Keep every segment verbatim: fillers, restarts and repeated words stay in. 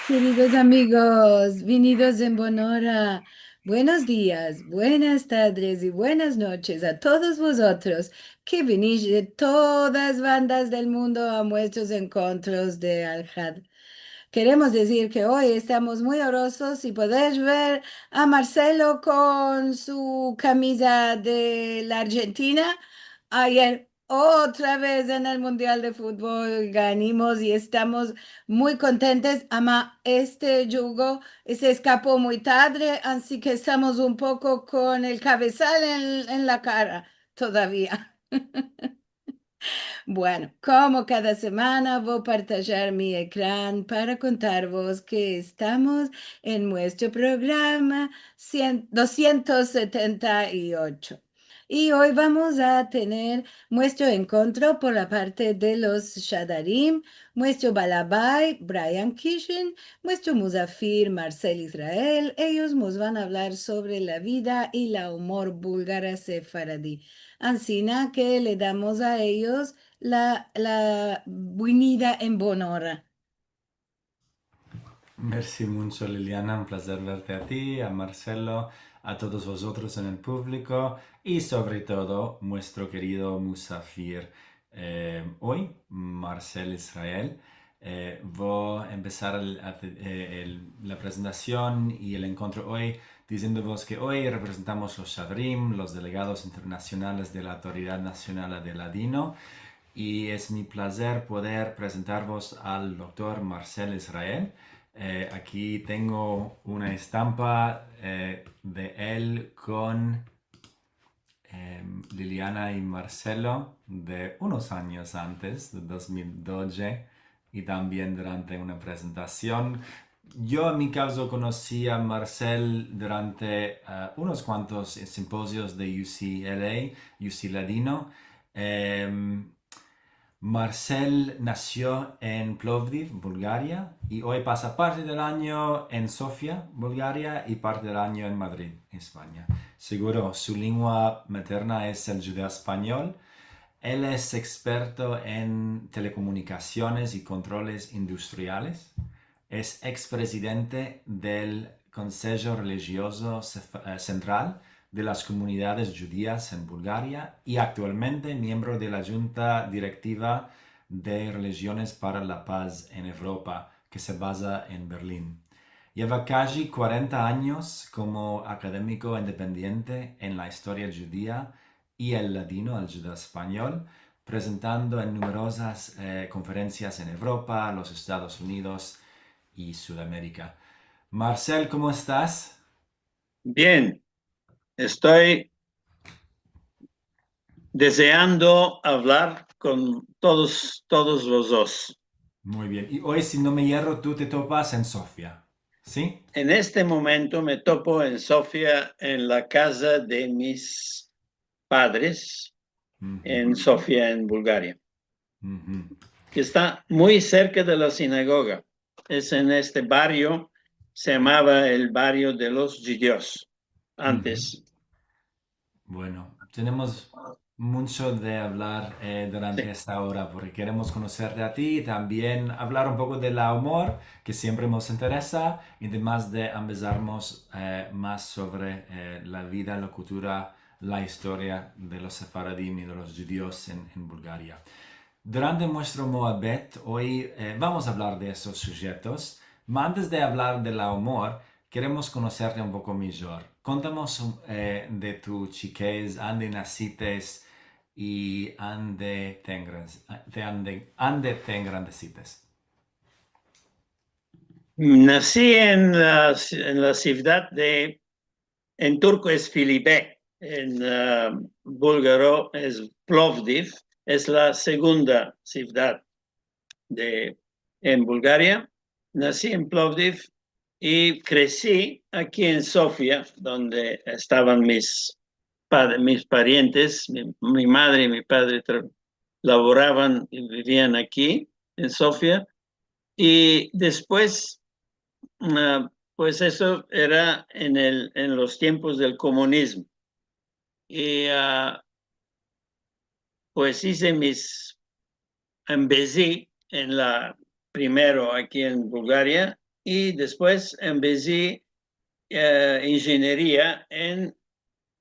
Keridos amigos, vinidos en bon ora. Buenos dias, buenas tadres i buenas noches a todos vozotros ke vinish de todas bandas del mundo a muestros enkontros de Alhad. Keremos dizir ke oy estamos muy orozos i podesh ver a Marcelo kon su kamiza de la Arjentina. Ayer otra vez en el Mundial de Futbol ganimos i estamos muy kontentes, ama este djugo se eskapo muy tadre, ansi ke estamos un poko kon el kavesal en, en la kara todavia. Bueno, komo kada semana, vo a partajar mi ekran para kontarvos ke estamos en muestro programa cien, dosientos setenta i ocho. I oy vamos a tener muestro enkontro por la parte de los shadarim, muestro balabay, Brian Kishin, muestro muzafir, Marcel Israel. Eyos mos van a avlar sovre la vida i la umor bulgara sefaradi. Ansina ke le damos a eyos la, la bienvenida en bon ora. Mersi muncho, Liliana. Un plazer verte a ti, a Marcelo, a todos vozotros en el publiko i, sovre todo, muestro kerido muzafir, eh, oy, Marcel Israel. Eh, vo a empesar el, a te-, eh, el, la prezentasion i el enkontro oy diziendovos ke oy reprezentamos los shadarim, los delegados internasionales de la Autoridad Nasional de Ladino, i es mi plazer poder prezentarvos al doktor Marcel Israel. Eh, aki tengo una estampa, eh, de el kon, em, Liliana i Marcelo de unos anyos antes, de dos mil dodje, i tambien durante una prezentasion. Yo, en mi kavzo, konosi a Marcel durante, eh, unos kuantos simpozios de U C L A, U C Ladino. Em, Marcel nasio en Plovdiv, Bulgaria, i oy pasa parte del anyo en Sofia, Bulgaria, i parte del anyo en Madrid, Espanya. Seguro, su lengua materna es el djudeo-espanyol. El es eksperto en telekomunikasiones i kontroles industriales. Es eksprezidente del Konsejo Relijiozo Sef-, eh, Sentral de las Komunidades Djudias en Bulgaria i aktualmente miembro de la Djunta Direktiva de Relijiones para la Paz en Evropa, ke se baza en Berlin. Yeva kaji kuarenta anyos komo akademiko independiente en la istoria djudia i el ladino, el djudeo-espanyol, prezentando en numerozas, eh, konferensias en Evropa, los Estados Unidos i Sudamerika. Marcel, komo estas? Bien. Esto dezeando avlar kon todos, todos vozotros. Muy bien. I oy, si no me yerro, tu te topas en Sofia, si? En este momento me topo en Sofia, en la kaza de mis padres, en Sofia, en Bulgaria. Ke esta muy serka de la sinagoga. Es en este bario, se yamava el bario de los djudios antes. Bueno, tenemos muncho de avlar, eh, durante esta ora, porke keremos konoserte a ti i tambien avlar un poko de la umor, ke siempre mos interesa, i demas de ambezarmos, eh, mas sovre, eh, la vida, la kultura, la istoria de los sefaradim i de los djudios en, en Bulgaria. Durante muestro muabet oy, eh, vamos a avlar de esos sujetos, ma antes de avlar de la umor, keremos konoserte un poko mijor. Kontamos, eh, de tu chikez, ande nasites i ande te engran-, de ande, ande te engrandesites. Nasi en la, en la sivdad de, en turko es Filibe, en, ah, bulgaro es Plovdiv, es la segunda sivdad de, en Bulgaria. Nasi en Plovdiv i kresi aki en Sofia, donde estavan mis pad-, mis parientes, mi, mi madre i mi padre tra-, lavoravan i bivian aki en Sofia. I despues, ah, pues, esto era en el, en los tiempos del komunizmo. I, ah, pues, ize mis, ambezi en la, primero aki en Bulgaria, i despues embezi, eh, injenieria en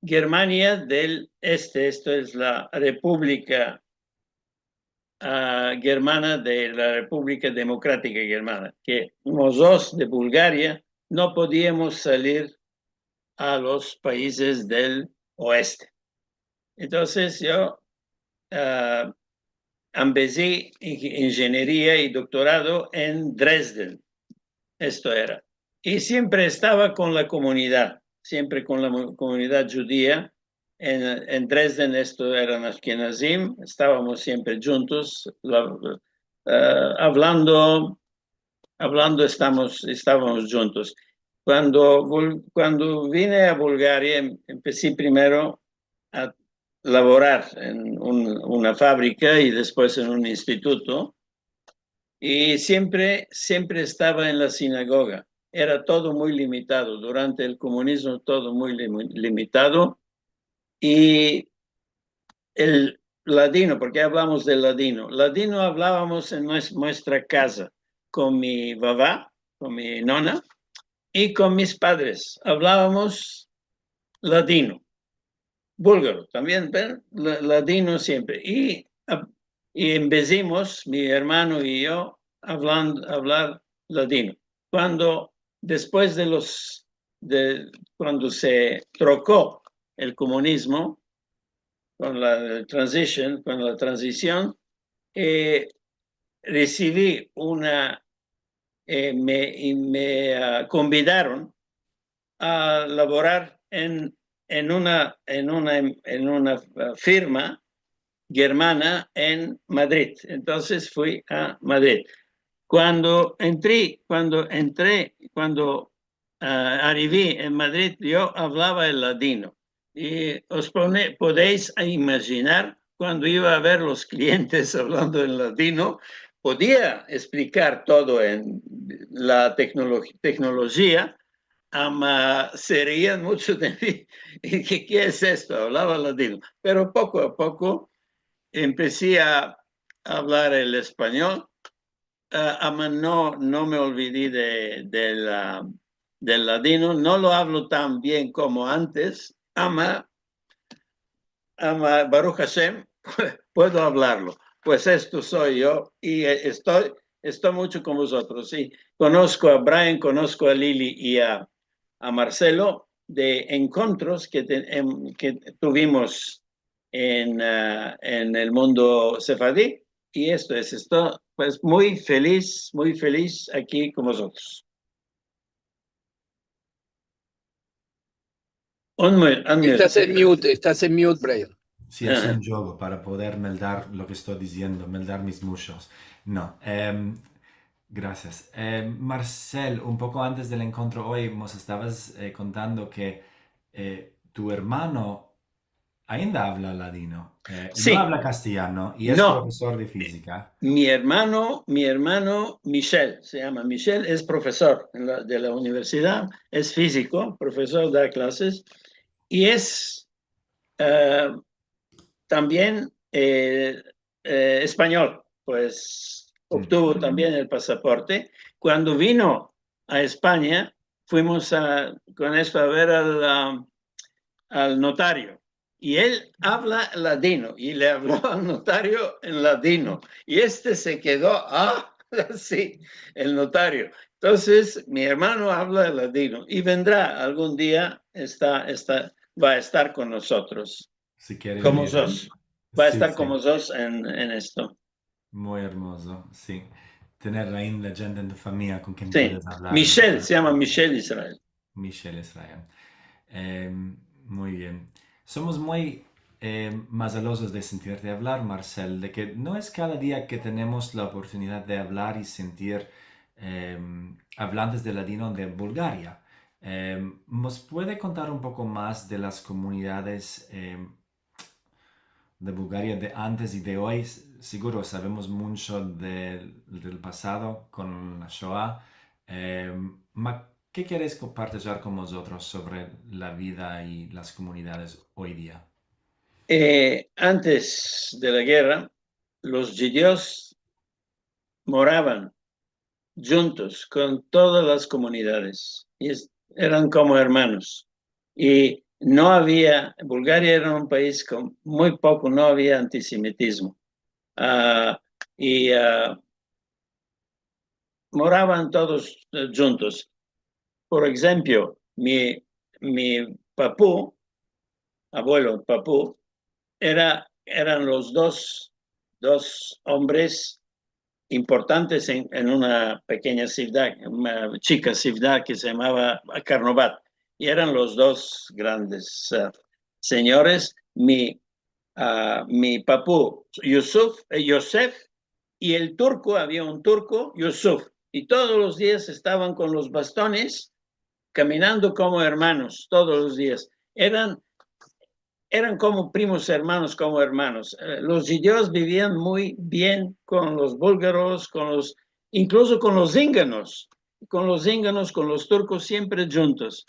Germania del Este, esto es la Republika, ah, Germana, de la Republika Demokratika Germana, ke mozotros de Bulgaria no podiamos salir a los paizes del oeste. Entonses yo, ah, embezi inj-, injenieria i doktorado en Dresden. Esto era. I siempre estava kon la komunidad, siempre kon la mu-, komunidad djudia. En, en Dresden, esto eran ashkenazim, estavamos siempre djuntos, la, eh, avlando, avlando estamos, estavamos djuntos. Kuando vol-, kuando vine a Bulgaria, em-, empesi primero a lavorar en un, una fabrika i despues en un instituto. I siempre, siempre estava en la sinagoga. Era todo muy limitado. Durante el komunizmo, todo muy limi-, limitado. I el ladino, porke avlamos del ladino. Ladino avlavamos en mues-, muestra kaza kon mi vava, kon mi nona, i kon mis padres. Avlavamos ladino. Bulgaro tambien, pero la-, ladino siempre. I, a-, i embezimos, mi ermano i yo, avlan-, avlar ladino. Kuando, despues de los, de, kuando se troko el komunizmo, kon la transition, kon la transision, eh, resivi una, eh, me, i me, ah, konvidaron a lavorar en, en una, en una, en una, ah, firma germana en Madrid. Entonses fui a Madrid. Kuando entri, kuando entre, kuando, ah, arivi en Madrid, yo avlava el ladino. I os pone-, podeis imajinar, kuando iva a ver los klientes avlando en ladino, podia esplikar todo en la teknoloj-, teknolojia, ama se reian muncho de mi. I ke, ke es esto? Avlava ladino. Pero poko a poko empesi a avlar el espanyol, ah, ama no, no me olvidi de, de la, del ladino. No lo avlo tan bien komo antes, ama, ama, Baruch Hashem, puedo avlarlo. Pues esto soy yo, i, eh, esto, esto muncho kon vozotros. I konosko a Brian, konosko a Lili i a, a Marcelo de enkontros ke te-, em, ke tuvimos en, ah, en el mundo sefardí. I esto es esto. Pues muy feliz, muy feliz aki kon vozotros. Unmute, unmute. Estas en mute, estas en mute, Brian. Si, es un djogo para poder meldar lo ke esto diziendo, meldar mis mushos. No, em, grasias. Em, Marcel, un poko antes del enkontro oy mos estavas, eh, kontando ke, eh, tu ermano ainda avla ladino, eh, i no avla kastelyano, i es profesor de fizika. Si. Mi ermano, mi ermano Michel, se yama Michel, es profesor en la, de la universidad, es fiziko, profesor, da klases, i es, eh, tambien, eh, eh, espanyol, pues, obtuvo tambien el pasaporte. Kuando vino a Espanya, fuimos a, kon esto, a ver al, ah, al notario. I el avla ladino, i le avlo al notario en ladino. I este se kedo, ah, si, el notario. Entonses, mi ermano avla ladino i vendra algun dia, esta, esta, va a estar kon mozotros. Si kere venir. Kon mozotros. Va a estar kon mozotros en, en esto. Muy ermozo, si. Tener ainda djente en tu famiya kon ken puedes avlar. Si. Michel, se yama Michel Israel. Michel Israel. Em, muy bien. Somos muy, em, mazalozos de sentirte avlar, Marcel, de ke no es kada dia ke tenemos la oportunidad de avlar i sentir, em, avlantes de ladino de Bulgaria. Em, mos puede kontar un poko mas de las komunidades, em, de Bulgaria de antes i de oy? S-, siguro savemos muncho del, del pasado kon la Shoa. Em, ma, ke keres kompartizar kon mozotros sovre la vida i las komunidades oy dia? Eh, antes de la gerra, los djudios moravan djuntos kon todas las komunidades. I es-, eran komo ermanos. I no avia, Bulgaria era un pais kon muy poko, no avia antisemitizmo. A, i, a, moravan todos, e, djuntos. Por enshemplo, mi, mi papu, avuelo, papu, era, eran los dos, dos ombres importantes en, en una pekenya sivdad, una chika sivdad ke se yamava Karnovat. I eran los dos grandes, e, senyores. Mi, a, mi papu, Yusuf, e, Yosef, i el turko, avia un turko, Yusuf. I todos los dias estavan kon los bastones, kaminando komo ermanos, todos los dias. Eran, eran komo primos ermanos, komo ermanos. E, los djudios bivian muy bien kon los bulgaros, kon los, inkluso kon los zinganos, kon los zinganos, kon los turkos, siempre djuntos.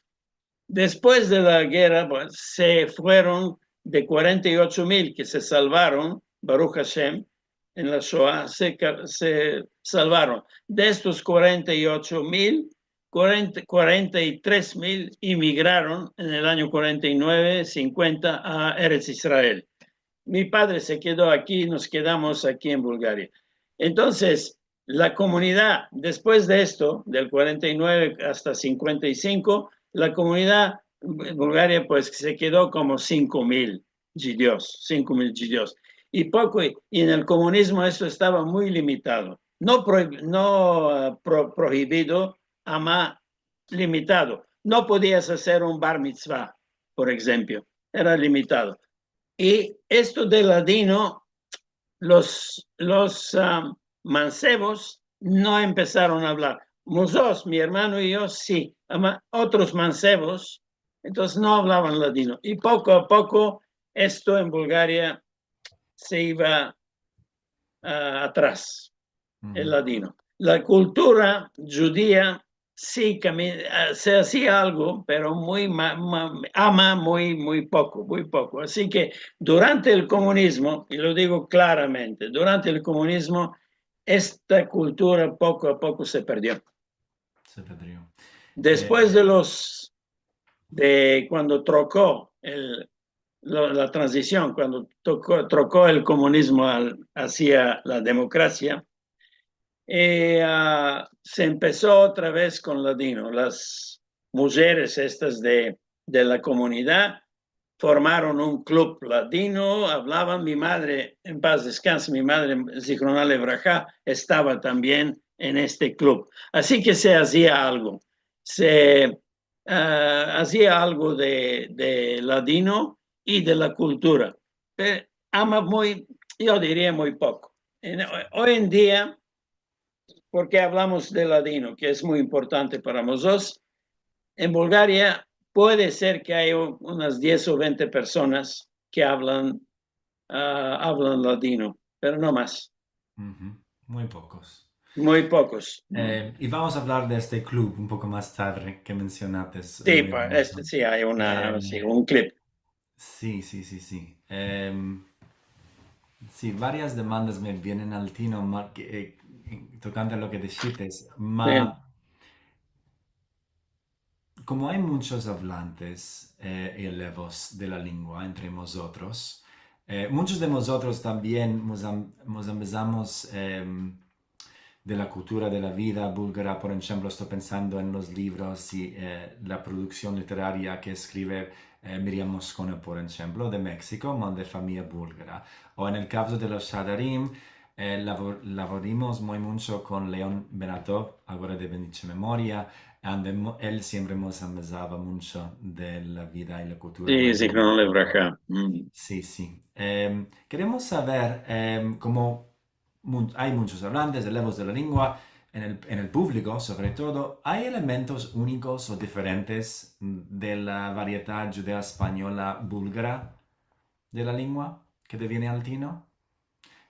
Despues de la gerra, pues, se fueron de kuarenta i ocho mil ke se salvaron, Baruh Ashem, en la Shoa, se ka-, se salvaron. De estos kuarenta i ocho mil, kuarenta, kuarenta i tres mil emigraron en el anyo kuarenta i nueve, sinkuenta a Erets Israel. Mi padre se kedo aki, nos kedamos aki en Bulgaria. Entonses, la komunidad, despues de esto, del kuarenta i nueve asta sinkuenta i sinko, la komunidad en Bulgaria, pues, se kedo komo sinko mil djudios, sinko mil djudios. I poko, i en el komunizmo esto estava muy limitado. No proib-, no, e, pro-, prohibido, ama limitado. No podias azer un bar mitzvah, por enshemplo. Era limitado. I esto de ladino, los, los, a, mansevos no empesaron a avlar. Mozos, mi ermano i yo, si. Ama otros mansevos, entonses no avlavan ladino. I poko a poko esto en Bulgaria se iva, a, atras, el ladino. La kultura djudia si kami-, a, se azia algo, pero muy ma-, ma-, ama muy, muy poko, muy poko. Asi ke durante el komunizmo, i lo digo klaramente, durante el komunizmo, esta kultura poko a poko se perdio. Se perdio. Despues, e, de los, de kuando troko el, lo, la tranzision, kuando toko, troko el komunizmo al, azia la demokrasia, e, a, se empeso otra vez kon ladino. Las mujeres estas de, de la komunidad formaron un klub ladino, avlavan. Mi madre, en paz deskanse, mi madre, Zihrona Levraha, estava tambien en este klub. Asi ke se azia algo. Se, a, azia algo de, de ladino i de la kultura. Pe-, ama muy, yo diria muy poko. En, oy en dia, porke avlamos de ladino, ke es muy importante para mozos, en Bulgaria puede ser ke aya u-, unas diez o vente personas ke avlan, a, avlan ladino, pero no mas. Muy pokos. Muy pokos. E, i vamos a avlar de este klub un poko mas tarde ke mensionates, si, e, pa-, este, si, ay una, si, un klip. Si, si, si, si. Em, si, varias demandas me vienen al tino, ma-, ke, e, tokante a lo ke dishites, ma-, komo ay munchos avlantes, e, i elevos de la lengua entre mozotros, e, munchos de mozotros tambien mos am-, mos ambezamos, em, de la kultura, de la vida bulgara, por enshemplo, esto pensando en los livros i, e, la produksion literaria ke eskrive, e, Miriam Moscona, por enshemplo, de Meksiko, ma de famiya bulgara. O en el kavzo de los Shadarim, e, lavo-, lavorimos muy muncho kon Leon Benatov, agora de bendicha memoria, ande mo-, el siempre mos ambezava muncho de la vida i la kultura. Si, Zihrona Levraha. Si, si. Em, keremos saver, em, komo mun-, ay munchos avlantes, elevos de la lengua en el, en el publiko, sovre todo, ay elementos unikos o diferentes de la variedad djudeo-espanyola bulgara de la lengua ke te viene al tino?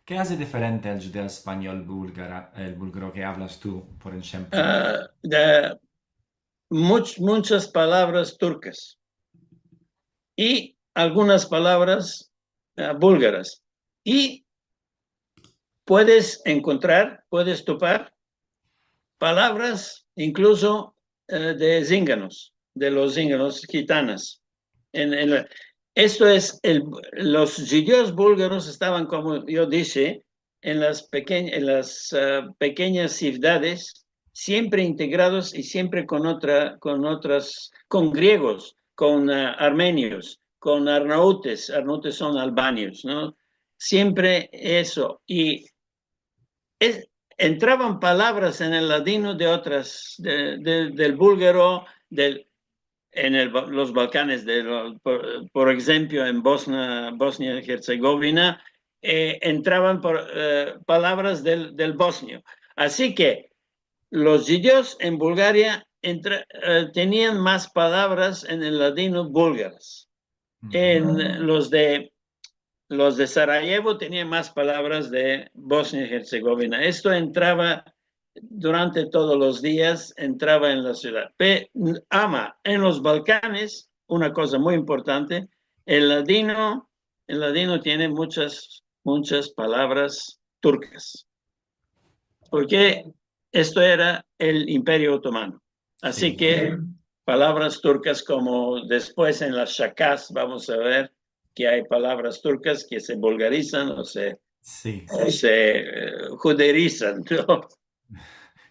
Ke aze diferente el djudeo-espanyol bulgara, el bulgaro ke avlas tu, por enshemplo? A, de much-, munchas palavras turkas i algunas palavras, a, bulgaras. I puedes enkontrar, puedes topar palavras inkluso, eh, de zinganos, de los zinganos gitanas. En, en la, esto es, el, los djudios bulgaros estavan, komo yo dishe, en las peken-, en las, ah, pekenyas sivdades, siempre integrados i siempre kon otra, kon otras, kon griegos, kon, ah, armenios, kon arnautes, arnautes son albanios, no? Siempre eso. I es, entravan palavras en el ladino de otras, de, de, del bulgaro, del, en el Ba-, los Balkanes, de lo, por, por enshemplo, en Bosna, Bosnia-Herzegovina, eh, entravan por, eh, palavras del, del bosnio. Ansi ke los djudios en Bulgaria entra-, eh, tenian mas palavras en el ladino bulgaras. En los de, los de Sarajevo tenian mas palavras de Bosnia i Herzegovina. Esto entrava durante todos los dias, entrava en la sivdad. Pe-, ama, en los Balkanes, una koza muy importante, el ladino, el ladino tiene muchas, muchas palavras turkas. Porke esto era el Imperio Otomano. Ansi ke palavras turkas, komo despues en las shakas vamos a ver ke ay palavras turkas ke se bulgarizan o se, o se, eh, djuderizan, no?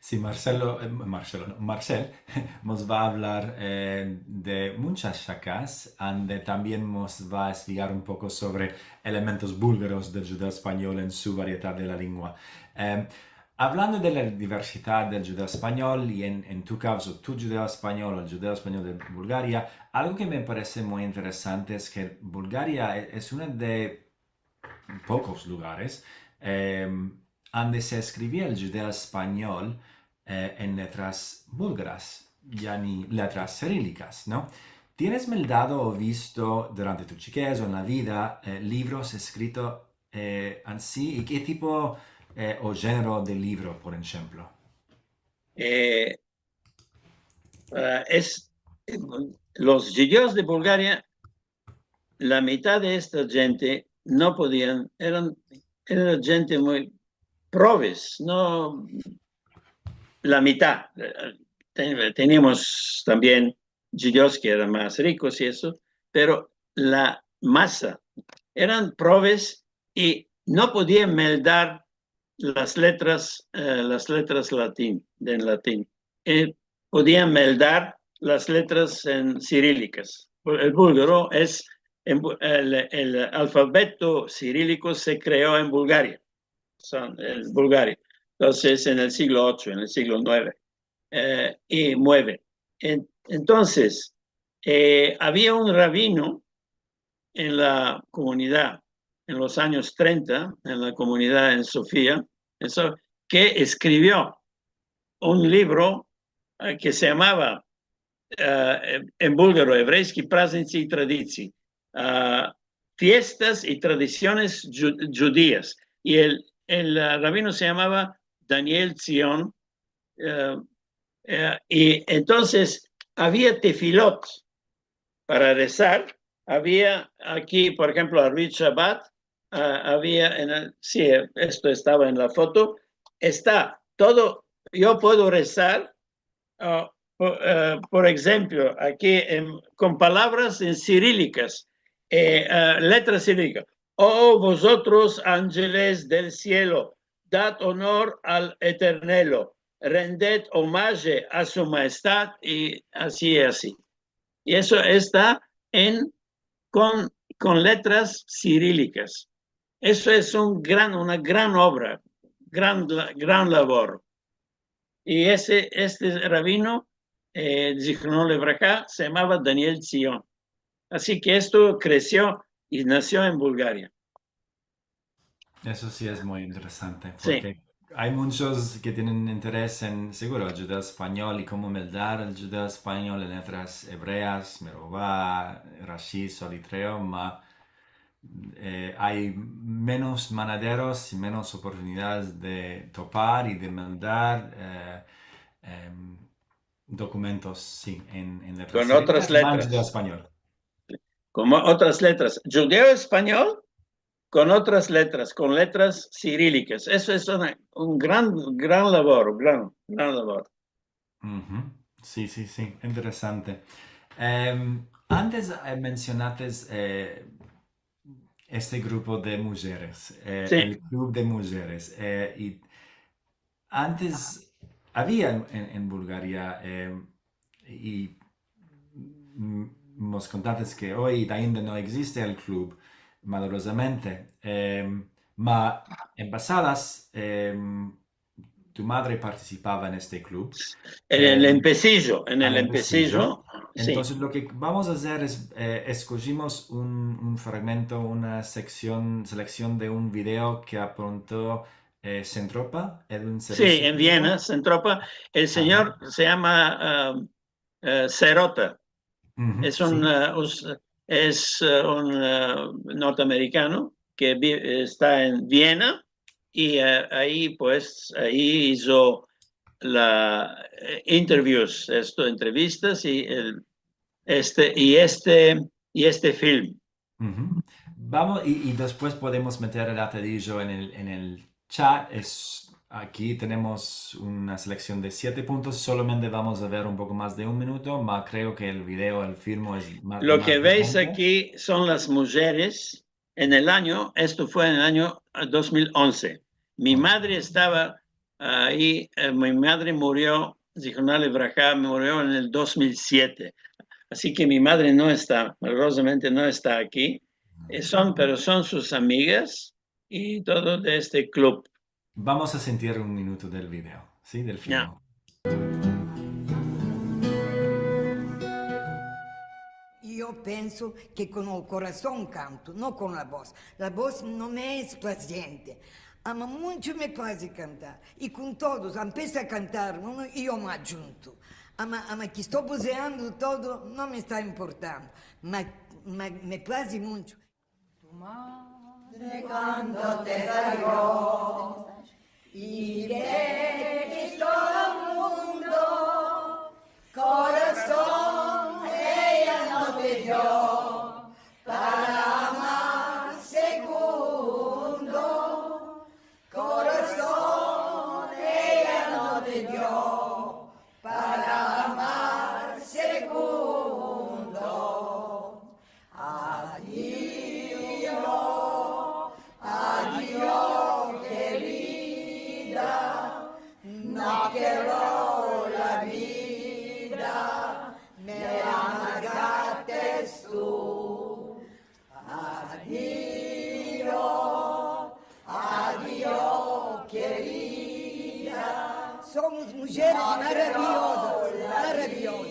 Si, Marcelo, eh, Marcelo, no, Marcel mos va a avlar, eh, de munchas shakas, ande tambien mos va a espligar un poko sovre elementos bulgaros del djudeo-espanyol en su variedad de la lengua. Eh, avlando de la diversidad del djudeo-espanyol i en, en tu kavzo, tu djudeo-espanyol o el djudeo-espanyol de Bulgaria, algo ke me parese muy interesante es ke Bulgaria e-, es una de pokos lugares, em, ande se eskrivia el djudeo-espanyol, eh, en letras bulgaras, yani letras sirilikas, no? Tienes meldado o visto durante tu chikez o en la vida, eh, livros eskrito, eh, ansi? I ke tipo, eh, o djenero de livro, por enshemplo? Eh, ah, es, los djudios de Bulgaria, la mitad de esta djente no podian, eran, eran djente muy proves, no, la mitad. Eh, ten-, teniamos tambien djudios ke eran mas rikos i eso, pero la masa eran proves i no podian meldar las letras, eh, las letras latin, en latin. Eh, podian meldar las letras en sirilikas. El bulgaro es, en bu-, el, el alfabeto siriliko se kreo en Bulgaria. Son, en Bulgaria. Entonses, en el siglo ocho, en el siglo nueve, eh, i mueve. En-, entonses, eh, avia un rabino en la komunidad, en los anyos trenta, en la komunidad en Sofia, eso, ke eskrivio un livro, eh, ke se yamava, eh, en bulgaro, Evreiski praznici i tradicije, ah, fiestas i tradisiones dju-, djudias. I el, el, ah, rabino se yamava Daniel Tzion, eh, eh, i entonses avia tefilot para rezar, avia aki, por enshemplo, Arvit Shabat, ah, avia en el, si, esto estava en la foto, esta todo, yo puedo rezar, ah, por, eh, por enshemplo, aki en, kon palavras en sirilikas, eh, ah, letras sirilikas. Oh vozotros anjeles del sielo, dad onor al Eternelo, rended omaje a su maestad, i ansi, i ansi. I eso esta en, kon, kon letras sirilikas. Eso es un gran, una gran ovra, gran la-, gran lavor. I ese, este rabino, eh, zichrono livraha, se yamava Daniel Tzion. Ansi ke esto kresio i nasio en Bulgaria. Eso si es muy interesante, si, porke ay munchos ke tienen interes en, seguro, el djudeo-espanyol i komo meldar el djudeo-espanyol en letras evreas, Meruvá, Rashi, Solitreo, ma, eh, ay menos manaderos i menos oportunidades de topar i de meldar, eh, em, dokumentos, si, en, en letras evreas, mas djudeo-espanyol. Kon otras letras. Djudeo-espanyol, kon otras letras, kon letras sirilikas. Esto es una, un gran, gran lavoro, gran, gran lavoro. Uhu. Si, si, si, interesante. Em, antes, eh, mensionates, eh, este grupo de mujeres, eh, Si. El Klub de Mujeres, eh, i antes avia en, en, en Bulgaria, em, i, mm, mos kontates ke oy ainda no existe el klub, malorozamente. Em, ma en pasadas, em, tu madre partisipava en este klub. En el Em, empesijo, en al el empesijo. empesijo, si. Entonses, lo ke vamos a azer es, eh, eskojimos un, un fragmento, una seksion, seleksion de un video ke apronto, eh, Sentropa, Edwin Si, Serosa. en Viena, Sentropa. El Aha. sinyor se yama, ah, eh, Serota. Uhu, Es un, si. ah, us-, es, ah, un, ah, norteamerikano ke vi-, esta en Viena i, ah, ayi, pues, ayi izo la, eh, interviews, esto, entrevistas i el, este, i este, i este film. Uhu. Vamos, i, i despues podemos meter el atadijo en el, en el chat. Es, aki tenemos una seleksion de siete puntos. Solamente vamos a ver un poko mas de un minuto, ma kreo ke el video, el filmo es ma-, Lo mas ke veis veinte. Aki son las mujeres en el anyo, esto fue en el anyo, ah, dos mil onze. Mi Uhu. madre estava ayi, eh, mi madre murio, zihrona livraha, murio en el dos mil siete. Asi ke mi madre no esta, malorozamente no esta aki. Eh, son, pero son sus amigas i todo de este klub. Vamos a sentir un minuto del video, si, del filmo. I yo penso ke kon el korason kanto, no kon la boz. La boz no me es plaziente. Ama muncho me plaze kantar. I kon todos, empeso a kantar uno i yo me adjunto. Ama, ama ke esto bozeando todo, no me esta importando. Ma, ma, me plaze muncho. Tu madre kuando te pario i te kito el mundo, korason eya no te dio para amar segundo. Korason eya no te dio para amar segundo. Adio, adio, kerida, no kero la vida, me la amargates tu. Adio, adio, kerida. Somos mujeres maraviyozas, maraviyozas.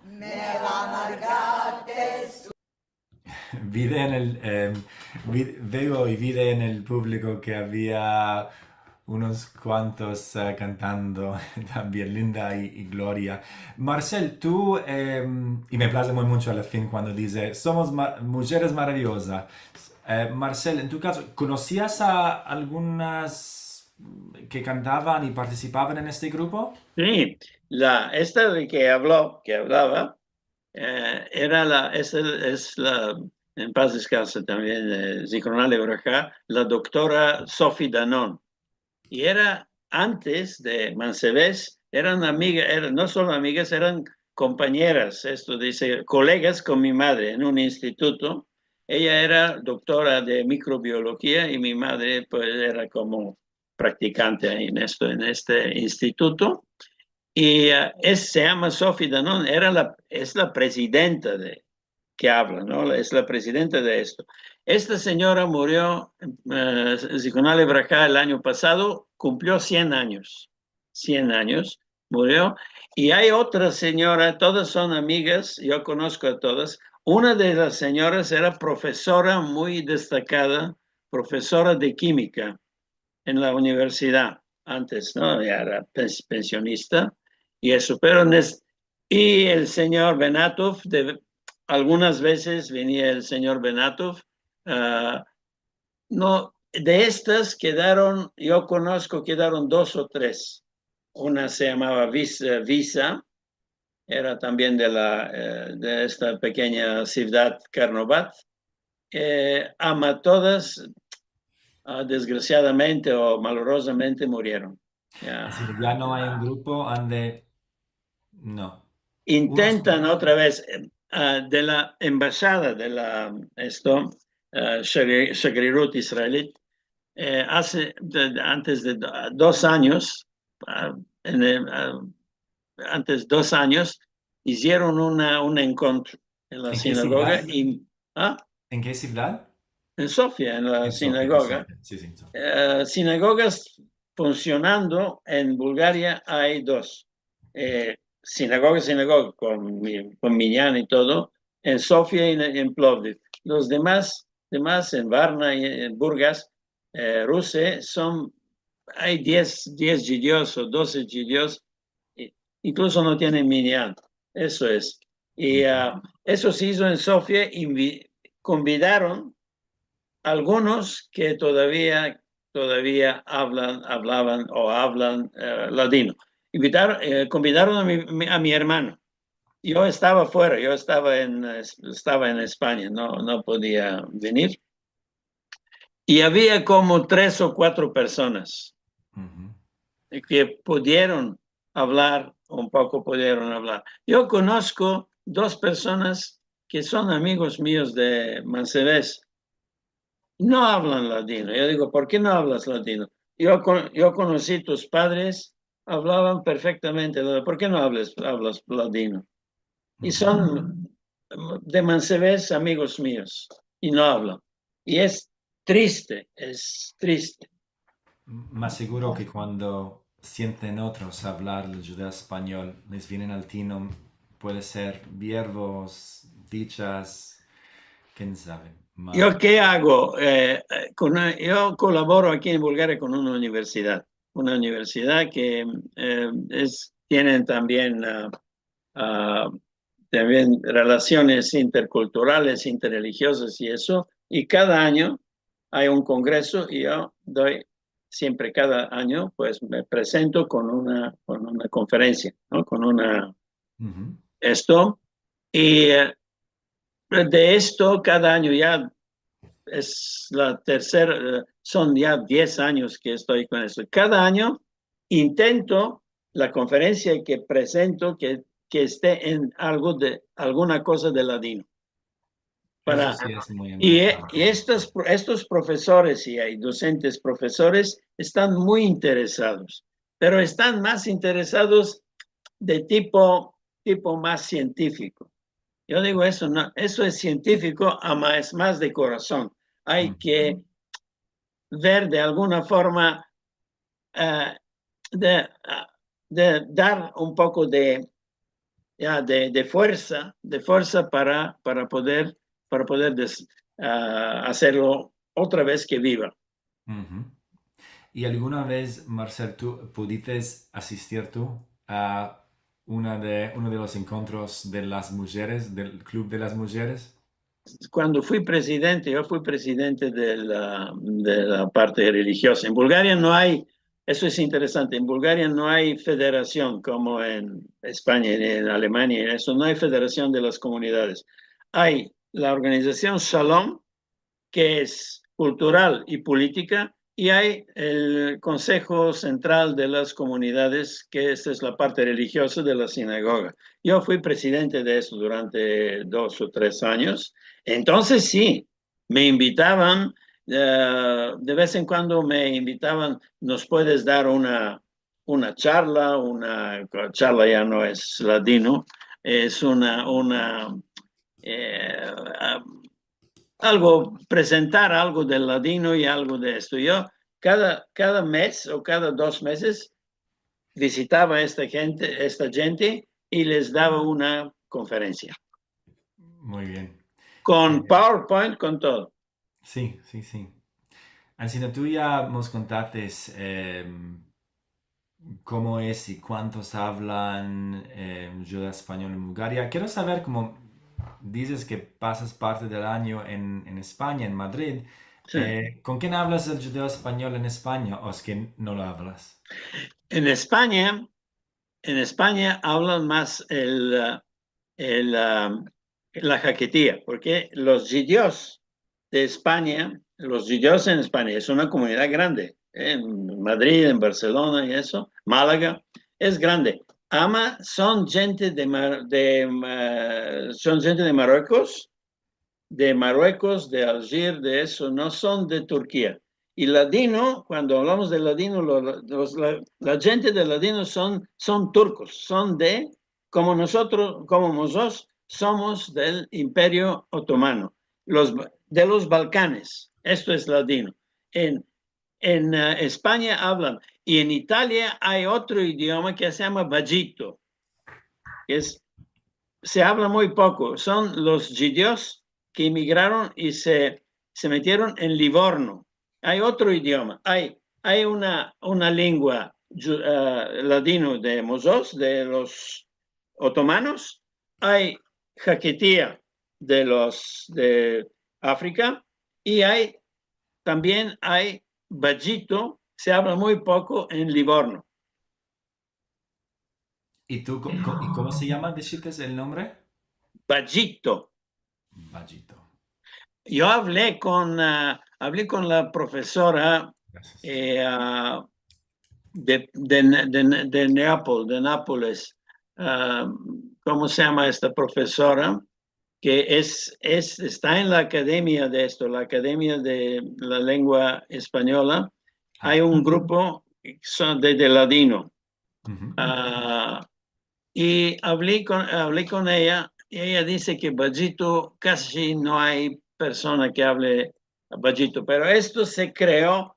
Me la amargates. Vide en el, em, vi-, veo i vide en el publiko ke avia unos kuantos, eh, kantando tambien, Linda i, i Gloria. Marcel, tu, em, i me plaze muy muncho al fin kuando dize, "Somos ma-, mujeres maraviyozas." Eh, Marcel, en tu kazo, konosias a algunas ke kantavan i partisipavan en este grupo? Si, la, esta de ke avlo, ke avlava, eh, era la, es el, es la, en paz deskanse tambien, eh, zihrona livraha, la doktora Sophie Danon. I era antes de Mansevez, eran amiga-, era, no solo amigas, eran kompañeras, esto dize, kolegas kon mi madre en un instituto. Eya era doktora de mikrobiologia i mi madre, pues, era komo praktikante ayi en esto, en este instituto. I, eh, es, se yama Sophie Danon, era la, es la prezidenta de, ke avla, no? Es la prezidenta de esto. Esta sinyora murio, eh, zihrona livraha, el anyo pasado, kumplio sien anyos. Sien anyos, murio. I ay otra sinyora, todas son amigas, yo konosko a todas. Una de las sinyoras era profesora muy destakada, profesora de kimika en la universidad antes, no? Ya era pens-, pensionista i esto, pero nes-, i el sinyor Benatov, de, algunas vezes venia el sinyor Benatov, ah, no, de estas kedaron, yo konosko, kedaron dos o tres. Una se yamava Vis-, eh, Visa, era tambien de la, eh, de esta pekenya sivdad Karnobad, eh, ama todas, ah, desgrasiadamente o malorozamente murieron. Ya. Es dizir, ya no ay un grupo ande, no. Intentan otra vez, eh, ah, de la embahada de la, esto, ah, shagri-, shagrirut israelit, eh, aze, de, de, antes de do-, dos anyos, ah, en el, ah, antes dos anyos, izieron una, un enkontro en la sinagoga. En ke sivdad? I, ah? En ke sivdad? En Sofia, en la sinagoga. En Sofia, en Sofia. Si, si, en Sofia. Eh, sinagogas funsionando en Bulgaria ay dos. Eh, sinagoga, sinagoga, kon mi-, kon minyan i todo, en Sofia i en, en Plovdiv. Los demas, demas en Varna i en Burgas, eh, Ruse, son, ay diez, diez djidios o doze djidios, i-, inkluso no tienen minyan. Eso es. I, ah, eso se izo en Sofia, invi-, konvidaron algunos ke todavia, todavia avlan, avlavan o avlan, eh, ladino. Invitar-, eh, konvidaron a mi, mi, a mi ermano. Yo estava fuera, yo estava en, eh, estava en Espanya, no, no podia venir. I avia komo tres o kuatro personas ke pudieron avlar, un poko pudieron avlar. Yo konosko dos personas ke son amigos mios de Mansevez. No avlan ladino. Yo digo, "Por ke no avlas ladino? Yo kon-, yo konosi tus padres, avlavan perfektamente ladino. Por ke no avlas, avlas ladino?" I son de Mansevez amigos mios i no avlan. I es triste, es triste. Mas siguro ke kuando sienten otros avlar el djudeo-espanyol, les vienen al tino, puede ser verbos, dichas, ken save. Yo ke ago? Eh, eh, kon, yo kolaboro aki en Bulgaria kon una universidad, una universidad ke, eh, es, tienen tambien, ah, ah, tambien relasiones interkulturales, interrelijiozas i eso, i kada anyo ay un kongreso i yo doi, siempre kada anyo, pues, me prezento kon una, kon una konferensia, no? Kon una, esto, i, eh, de esto, kada anyo ya es la tersera, eh, son ya diez anyos ke esto kon esto. Kada anyo intento la konferensia ke prezento ke, ke este en algo de, alguna koza de ladino. Para, eso si es muy i, e, importante. I estos pro-, estos profesores i ay dosentes profesores estan muy interesados, pero estan mas interesados de tipo, tipo mas sientifiko. Yo digo, "Eso no, eso es sientifiko, ama es mas de korason. Ay ke ver de alguna forma, eh, de, ah, de dar un poko de, ya, de, de fuersa, de fuersa para, para poder, para poder des-, ah, azerlo otra vez ke biva." I alguna vez, Marcel, tu pudites asistir tu a una de, uno de los enkontros de las mujeres, del Klub de las Mujeres? Kuando fui prezidente, yo fui prezidente de la, de la parte relijioza. En Bulgaria no ay, eso es interesante, en Bulgaria no ay federasion komo en Espanya, en Alemania, en eso, no ay federasion de las komunidades. Ay la organizasion Shalom, ke es kultural i politika, i ay el Konseho Sentral de las Komunidades, ke esta es la parte relijioza de la sinagoga. Yo fui prezidente de esto durante dos o tres anyos. Entonses, si, me invitavan, eh, de vez en kuando me invitavan, "Nos puedes dar una, una charla?", una charla ya no es ladino, es una, una, eh, ah, algo, prezentar algo del ladino i algo de esto. Yo kada, kada mes o kada dos meses vizitava a esta djente, esta djente i les dava una konferensia. Muy bien. Kon PowerPoint, kon todo. Si, si, si. Ansina tu ya mos kontates, em, komo es i kuantos avlan, em, djudeo-espanyol en Bulgaria. Kero saver, komo dizes ke pasas parte del anyo en, en Espanya, en Madrid, si, eh, kon ken avlas el djudeo-espanyol en Espanya, o es ke no lo avlas? En Espanya, en Espanya avlan mas el, eh, el, ah, la haketia, porke los djidios de Espanya, los djudios en Espanya, es una komunidad grande, en Madrid, en Barselona i esto, Malaga, es grande. Ama son djente de Mar-, de, eh, son djente de Maruekos, de Maruekos, de Aljir, de esto, no son de Turkia. I ladino, kuando avlamos de ladino, lo, lo, los, la, la djente de ladino son, son turkos, son de, komo mozotros, komo mozotros, somos del Imperio Otomano, los ba-, de los Balkanes. Esto es ladino. En, en, eh, Espanya avlan, i en Italia ay otro idioma ke se yama bajito, ke es, se avla muy poko. Son los djudios ke emigraron i se, se metieron en Livorno. Ay otro idioma. Ay, ay una, una lengua dju-, eh, ladino de mozotros, de los otomanos. Ay haketia de los de Afrika. I ay, tambien ay bajito, se avla muy poko en Livorno. I tu, ko-, ko-, i komo se yama, dishites el nombre? Bajito. Bajito. Yo avli kon, ah, avli kon la profesora, gracias, eh, ah, de, de, de, de Neapol, de Napoles. Ah, komo se yama esta profesora? Ke es, es, esta en la akademia de esto, la Akademia de la Lengua Espanyola. Ay un grupo, son de, de ladino. Ah, i avli kon, avli kon eya, i eya dize ke bajito, kaji no ay persona ke avle bajito, pero esto se kreo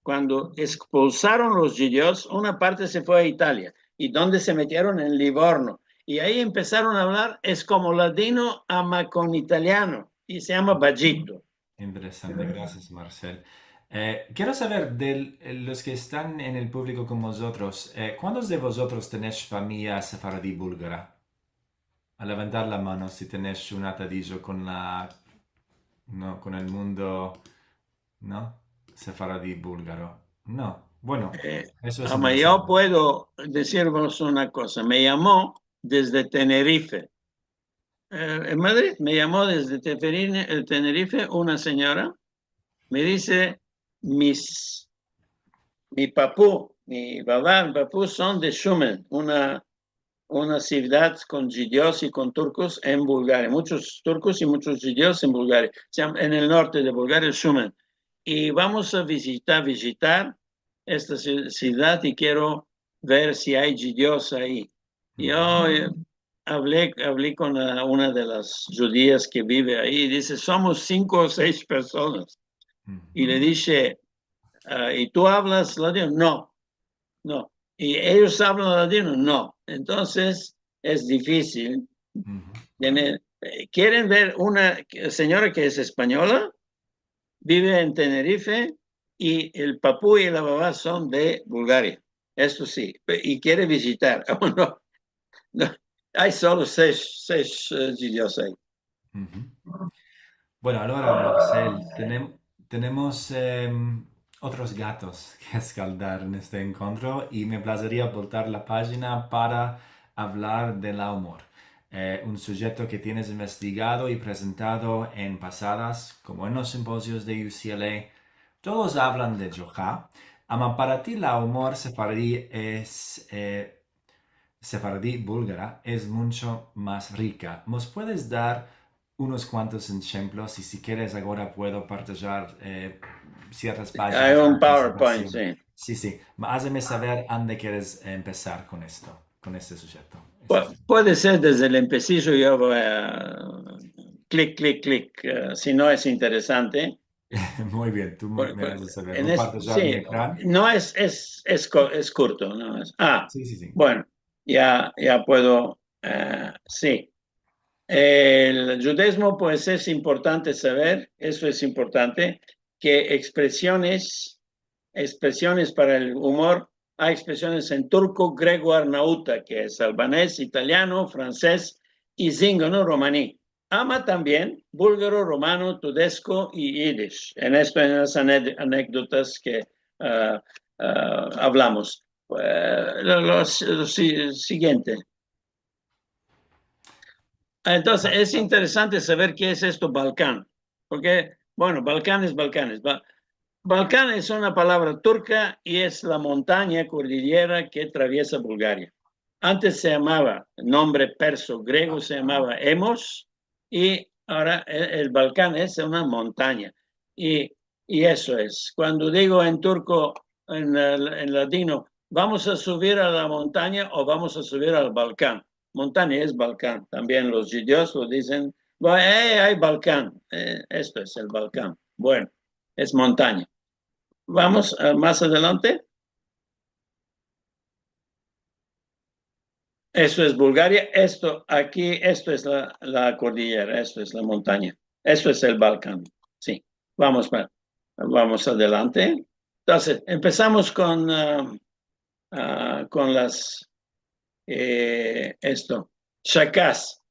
kuando ekspulsaron los djudios, una parte se fue a Italia, i donde se metieron? En Livorno, i ayi empesaron a avlar, es komo ladino ama kon italiano, i se yama bajito. Interesante, gracias, Marcel. Eh, kero saver de los ke estan en el publiko kon mozotros, eh, kuantos de vozotros tenesh famiya sefaradi bulgara? A levantar la mano si tenesh un atadijo kon la, no, kon el mundo, no, sefaradi bulgaro. No, bueno, eh, esto es ama yo puedo dizirvos una koza. Me yamo desde Tenerife. Eh, en Madrid, me yamo desde Teferine-, eh, Tenerife una sinyora. Me dize, mis, mi papu, mi baba, mi papu son de Shumen, una, una sivdad kon djudios i kon turkos en Bulgaria. Muchos turkos i muchos djudios en Bulgaria. Se yama, en el norte de Bulgaria, Shumen. I vamos a vijitar, vijitar esta si-, sivdad i kero ver si ay djudios ayi. Yo, eh, avli, avli kon, ah, una de las djudias ke bive ayi, i dize, somos sinko o sesh personas. I le dishe, ah, i tu avlas ladino? No, no. I eyos avlan ladino? No. Entonses, es difisil. Tiene, eh, keren ver una sinyora ke es espanyola, bive en Tenerife, i el papu i la baba son de Bulgaria. Esto si, pe-, i kere vijitar. No, no. Ay solo sesh, sesh, eh, djudios ayi. Bueno, alora, Marcel, tenem-, tenemos, em, otros gatos ke eskaldar en este enkontro, i me plazeria voltar la pajina para avlar del umor. Eh, un sujeto ke tienes investigado i prezentado en pasadas, komo en los simpozios de U C L A. Todos avlan de Joha, ama para ti la umor sefaradi es, eh, sefaradi bulgara es muncho mas rika. Mos puedes dar unos kuantos enshemplos, i si keres agora puedo partajar, eh, siertas pajinas de prezentasion. Ay un PowerPoint, si. Si, si. Ma azeme saver ande keres empesar kon esto, kon este sujeto. Pu-, puede ser desde el empesijo, yo vo a klik, klik, klik, eh, si no es interesante. Muy bien, tu me, me azes saver. Vo a partajar mi ekran. No es, es, es ko-, es kurto, no es. Ah, si, si, si. Bueno, ya, ya puedo, eh, si. El djudezmo, pues, es importante saver, esto es importante, ke ekspresiones, ekspresiones para el umor, ay ekspresiones en turko, grego-arnauta, ke es albanes, italiano, franses i zingano romani. Ama tambien bulgaro, romano, tudesko i yidish. En esto, en las ane-, anekdotas ke, ah, ah, avlamos. Eh, lo, lo si-, lo si-, siguiente. Entonses, es interesante saver ke es esto Balkan, porke Bueno, Balkanes, Balkanes. Ba-, Balkan es una palavra turka i es la montanya kordiyera ke atraviesa Bulgaria. Antes se yamava, nombre perso, grego, se yamava Emos, i agora el, el Balkan es una montanya. I, i esto es. Kuando digo en turko, en, el, en ladino, "Vamos a subir a la montaña" o "Vamos a subir al Balkan". Montanya es Balkan. Tambien los djudios lo dizen, "Va, eh, ay Balkan". Eh, esto es el Balkan. Bueno, es montanya. Vamos, eh, mas adelante. Esto es Bulgaria. Esto aki, esto es la, la kordiyera, esto es la montanya. Esto es el Balkan. Si. Vamos pa-, vamos adelante. Entonses, empesamos kon, ah, ah, kon las, eh, esto. Shakas.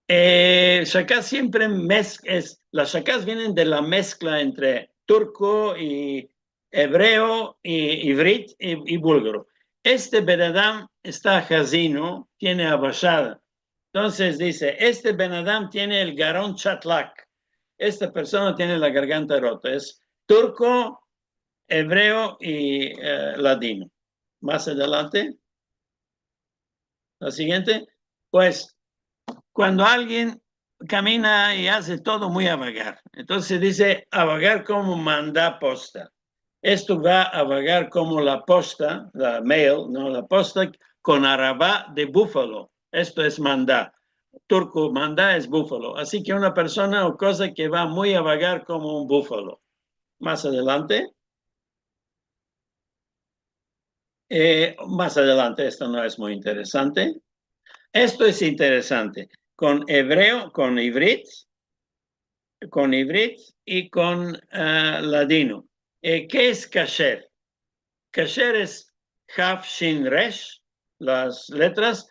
Eh, shakas siempre mez-, es, las shakas vienen de la meskla entre turko i ebreo i ivrit i, i bulgaro. Este benadam esta hazino, tiene avashada. Entonses dize, "Este benadam tiene el garon chatlak". Esta persona tiene la garganta rota. Es turko, ebreo i, eh, ladino. Mas adelante. La sigiente. Pues, kuando alguien kamina i aze todo muy avagar, entonses se dize avagar komo manda posta. Esto va avagar komo la posta, la mail, no, la posta kon araba de bufalo. Esto es manda. Turko manda es bufalo. Asi ke una persona o koza ke va muy avagar komo un bufalo. Mas adelante. Eh, mas adelante, esto no es muy interesante. Esto es interesante. Kon ebreo, kon ivrit, kon ivrit i kon, eh, ladino. Eh, ke es kasher? Kasher es kaf, shin, resh, las letras.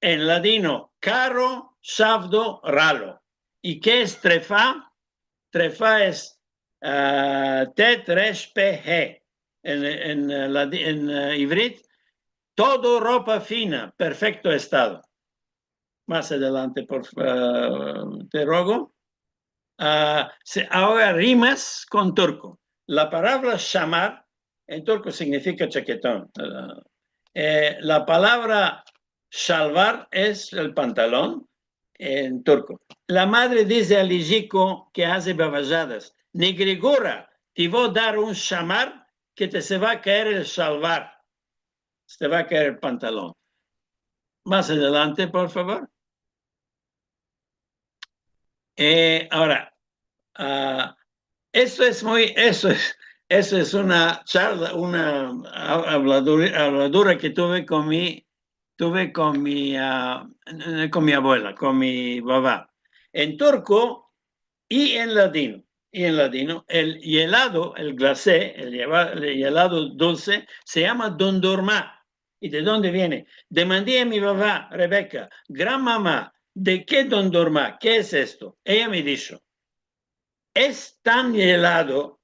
En ladino, karo, shavdo, ralo. I ke es trefa? Trefa es, ah, tet, resh, pe, he. En, en, eh, ladi-, en, eh, ivrit, todo ropa fina, perfekto estado. Mas adelante, por fa-, te rogo. Ah, se, agora rimas kon turko. La palavra shamar en turko signifika chaketon. Ah, eh, la palavra shalvar es el pantalon en turko. La madre dize al ijiko ke aze bavajadas, "Negrigura, te vo dar un shamar ke te se va kaer el shalvar. Se te va kaer el pantalon". Mas adelante, por favor. Eh, agora, ah, esto es muy, esto es, esto es una charla, una ha-, havladura, havladura ke tuve kon mi, tuve kon mi, ah, kon mi abuela, kon mi bava. En turko i en ladino, i en ladino, el yelado, el glase, el yeva-, el yelado dulse, se yama dondurma. I de donde viene? Demandi a mi bava, Rebeka, "Gran mama, de ke dondurma? Ke es esto?" Eya me disho, "Es tan yelado,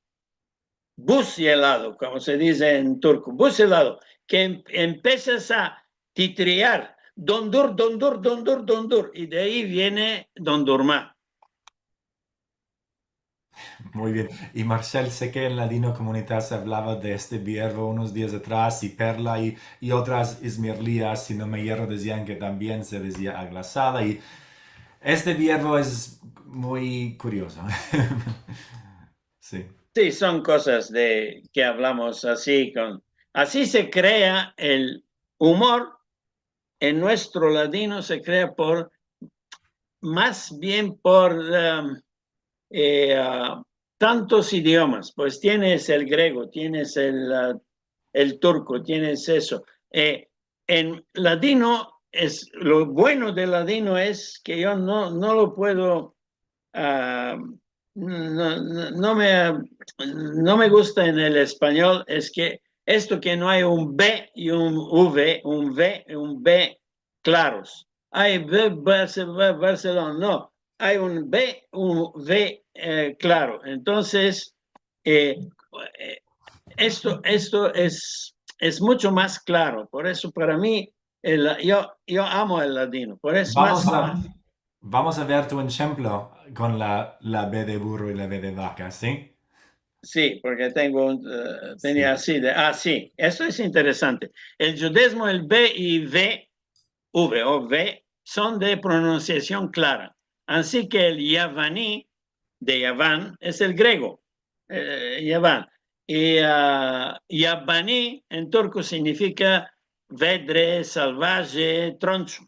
buz yelado, komo se dize en turko, buz yelado, ke em-, empesas a titriar, dondur, dondur, dondur, dondur", i de ayi viene dondurma. Muy bien. I Marshall, se ke en Ladinokomunita se avlava de este biervo unos dias atras, i perla, i, i otras izmirlias, si no me yerro, dezian ke tambien se dezia aglasada, i este biervo es muy kuriozo. Si. Si, son kozas de ke avlamos ansi kon, ansi se krea el umor en muestro ladino, se krea por, mas bien por, em, eh, ah, tantos idiomas. Pues tienes el grego, tienes el, ah, el turko, tienes esto. Eh, en ladino es, lo bueno de ladino es ke yo no, no lo puedo, ah, no, no, no me, no me gusta en el espanyol, es ke esto ke no ay un be i un ve, un ve, un be klaros. Ay be, Barce-, Be-, Barcelona, no. Ay un be, un ve, eh, klaro. Entonses, eh, eh, esto, esto es, es mucho mas klaro. Por esto, para mi, el, yo, yo amo el ladino. Por esto mas... Vamos a, vamos a ver tu enshemplo kon la, la be de burro i la ve de vaka, si? Si, porke tengo un, eh, tenia asi de, ah, si, esto es interesante. El djudezmo, el be i ve, ve o ve, son de pronunsiasion klara. Ansi ke el yavani, de Yavan, es el grego, eh, Yavan. I, ah, yabani en turko signifika vedre, salvaje, troncho,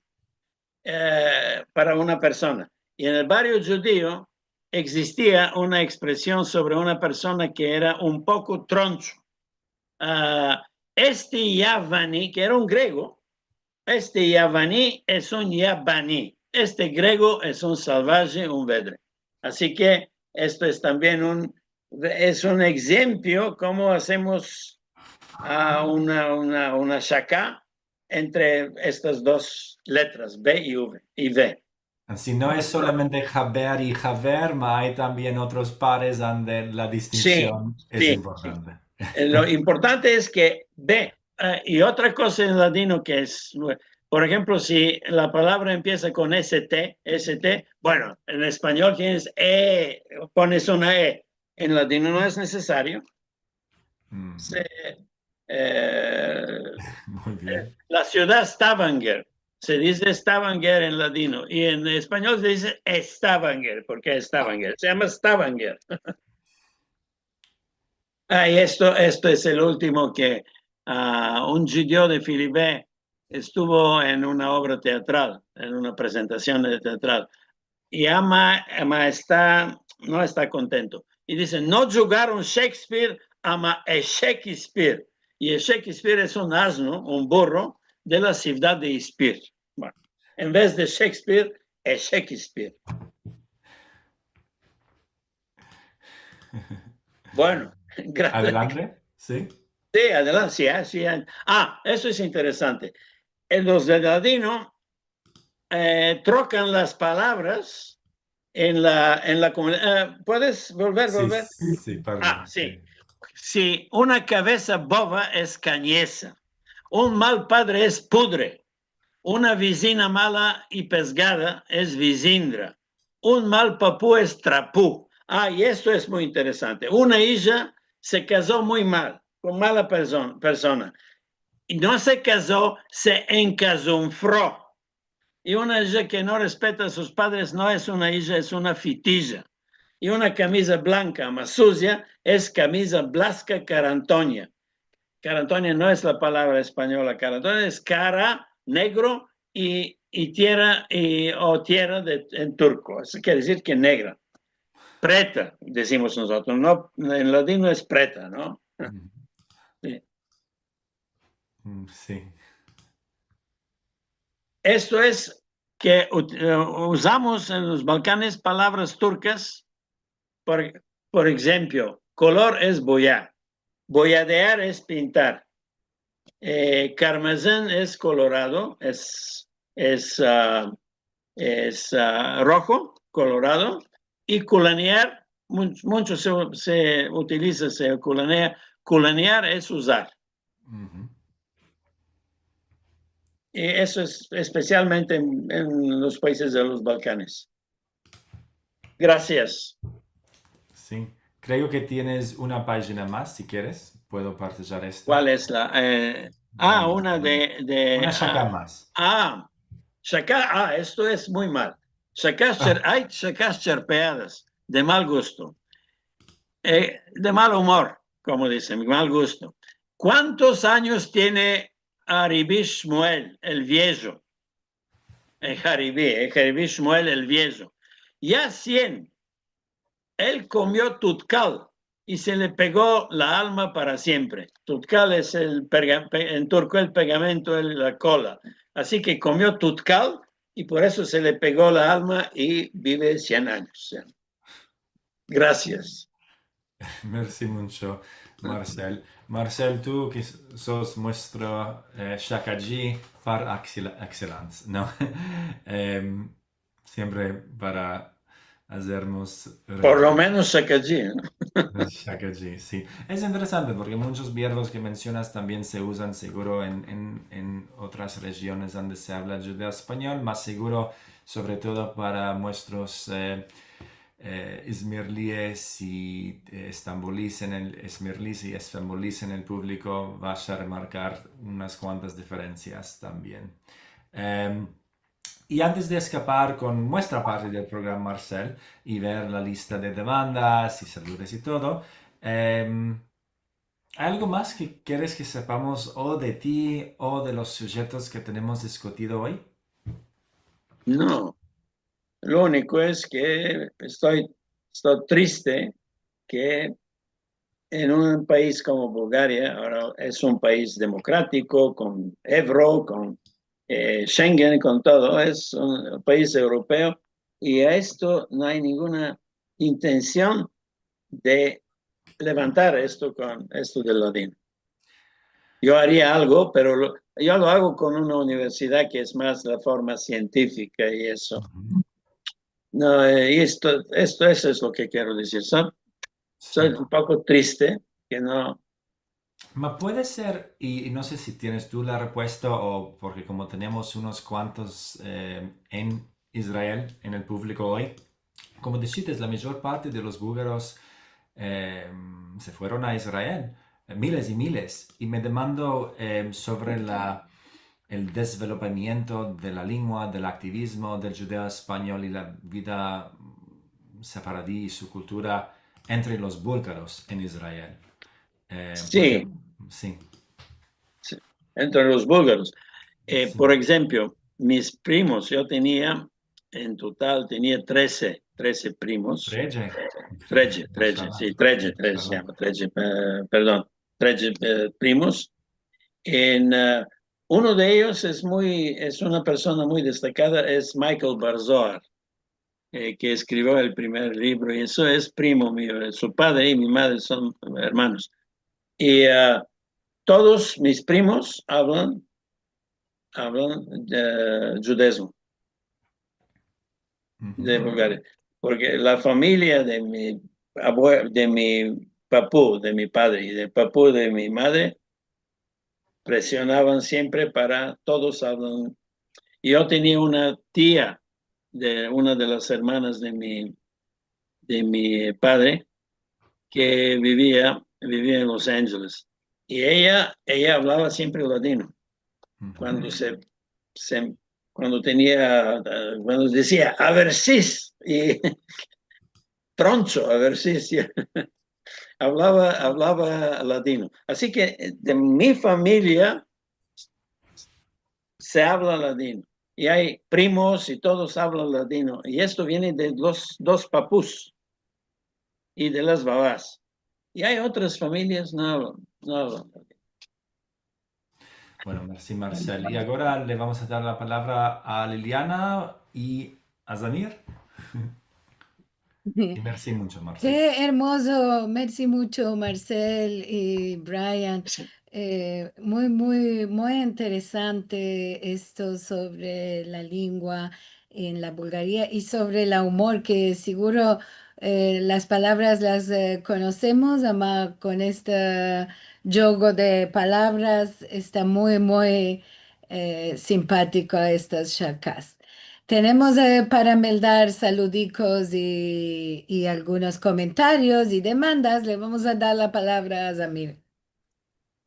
eh, para una persona. I en el barrio djudio egzistia una ekspresion sovre una persona ke era un poko troncho. Ah, este yavani, ke era un grego, este yavani es un yabani. Este grego es un salvaje, un vedre. Ansi ke esto es tambien un, es un enshemplo komo azemos, ah, una, una, una shaka entre estas dos letras, be i ve, i ve. Ansi no es solamente haber i haver, ma ay tambien otros pares ande la distinsion es importante. Eh, lo importante es ke be, eh, i otra koza en ladino ke es, por enshemplo, si la palavra empiesa kon S T, S T, bueno, en espanyol tienes e, pones una e, en ladino no es nesesario. Mm, Se, eh, muy bien. La sivdad Stavanger, se dize Stavanger en ladino, i en espanyol se dize Estavanger, porke Estavanger, se yama Stavanger. Ah, i esto, esto es el ultimo ke, ah, un djudio de Filibe estuvo en una ovra teatral, en una prezentasion teatral. I ama, ama esta, no esta kontento. I dize, no djugaron Shakespeare, ama Eshek Ispir. I Eshek Ispir es un azno, un burro, de la sivdad de Ispir. Bueno, en vez de Shakespeare, Eshek Ispir. Bueno, gracias. Adelante, si. Si, adelante, si, ah, si, ah. Ah, esto es interesante. En los de ladino, eh, trokan las palavras en la, en la komunidad. Eh, puedes volver, Si, volver? Si, si, pardon. Ah, si. Si una kavesa bova es kanyesa, un mal padre es pudre, una vizina mala i pezgada es vizindra, un mal papu es trapu. Ah, i esto es muy interesante. Una ija se kazo muy mal, kon mala person-, persona. I no se kazo, se enkazunfro. I una ija ke no respeta a sus padres no es una ija, es una fitija. I una kamiza blanka, ama suzia, es kamiza blaska karantonya. Karantonya no es la palavra espanyola, karantonya es kara, negro, i, i tierra, i, o tierra de, en turko. Eso kere dizir ke negra. Preta, dizimos mozotros, no? En ladino es preta, no? Mm. Si. Mm, si. Esto es ke ut-, eh, uzamos en los Balkanes palavras turkas. Por, por enshemplo, kolor es boyar. Boyadear es pintar. Eh, karmazin es kolorado, es, es, ah, es, ah, rojo, kolorado. I kulanear, mun-, muncho se, se utiliza, se kulanea. Kulanear es uzar. Mhm. I esto es espesialmente en, en los paizes de los Balkanes. Grasias. Si. Kreo ke tienes una pajina mas, si keres, puedo partajar esta. Kual es la? Eh, ah, una de, de, Una shaka ah, mas. Ah, shaka, ah, esto es muy mal. Shakas sher-, ay shakas sherpeadas, de mal gusto. Eh, de mal umor, komo dizen, mal gusto. Kuantos anyos tiene Haribi Shmuel el viejo? El Haribi, el Haribi Shmuel el viejo. Ya sien. El komio tutkal i se le pego la alma para siempre. Tutkal es el perga-, pe-, en turko el pegamento, el, la kola. Ansi ke komio tutkal i por esto se le pego la alma i bive sien anyos. Grasias. Mersi muncho, Marcel. Marcel, tu ke s-, sos muestro, eh, shakadji par excel-, excellence, no? Em, siempre para azermos re- Por lo menos shakadji, no? Shakadji, si. Es interesante porke munchos verbos ke mensionas tambien se uzan seguro en, en, en otras rejiones ande se avla djudeo-espanyol, mas seguro Sovre todo para muestros, eh, eh, izmirlies i, eh, estambulis en el, izmirlis i estambulis en el publiko, vas a remarkar unas kuantas diferensias tambien. Em, i antes de eskapar kon muestra parte del programa, Marcel, i ver la lista de demandas i saludos i todo, em, Algo mas ke keres ke sepamos o de ti o de los sujetos ke tenemos diskutido oy? No. Lo uniko es ke esto, esto triste ke en un pais komo Bulgaria, agora es un pais demokratiko, kon evro, kon, eh, Schengen, kon todo, es un pais evropeo, i a esto no ay ninguna intension de levantar esto kon esto del ladino. Yo aria algo, pero lo, yo lo ago kon una universidad ke es mas la forma sientifika i eso. Uhu. No, eh, i esto, esto, eso es lo ke kero dizir, sa? Soy un poko triste ke no. Ma puede ser, i, i no se si tienes tu la repuesta o porke komo tenemos unos kuantos, eh, en Israel, en el publiko oy, komo dishites, la major parte de los bulgaros, eh, se fueron a Israel, eh, miles i miles. I me demando, eh, sovre la, el desvelopamiento de la lengua, del aktivizmo del djudeo-espanyol i la vida sefaradi i su kultura entre los bulgaros en Israel. Eh, si. Porke, si. Si, entre los bulgaros. Eh, si. Por enshemplo, mis primos, yo tenia, en total, tenia trese, trese primos. Trese. Trese, trese, si, trese, trese, se yama, trese, eh, pardon, trese, eh, primos. En, eh, uno de eyos es muy, es una persona muy destakada, es Michael Bar-Zohar, eh, ke eskrivio el primer livro, i eso es primo mio, eh, su padre i mi madre son ermanos. I, ah, todos mis primos avlan, avlan de djudezmo, de Bulgaria. Porke la famiya de mi abue-, de mi papu, de mi padre i del papu de mi madre, presionavan siempre para todos avlan. Yo tenia una tia de una de las ermanas de mi, de mi padre ke bivia, bivia en Los Angeles. I eya, eya avlava siempre ladino. Kuando se, se, kuando tenia, eh, kuando dizia, "A ver si", i troncho, a ver si, si. Avlava, avlava ladino. Ansi ke, eh, de mi famiya se avla ladino. I ay primos i todos avlan ladino. I esto viene de los dos papus i de las bavas. I ay otras famiyas no avlan, no avlan ladino. Bueno, mersi, Marcel. I agora le vamos a dar la palavra a Liliana i a Zamir. I mersi muncho, Marcel. Ke ermozo, mersi muncho, Marcel i Brian. Si. Eh, muy, muy, muy interesante esto sovre la lengua en la Bulgaria i sovre la umor, ke siguro, eh, las palavras las, eh, konosemos, ama kon este djogo de palavras esta muy, muy, eh, simpatiko a estas sharkas. Tenemos, eh, para meldar saludikos i, i algunos komentarios i demandas. Le vamos a dar la palavra a Zamir.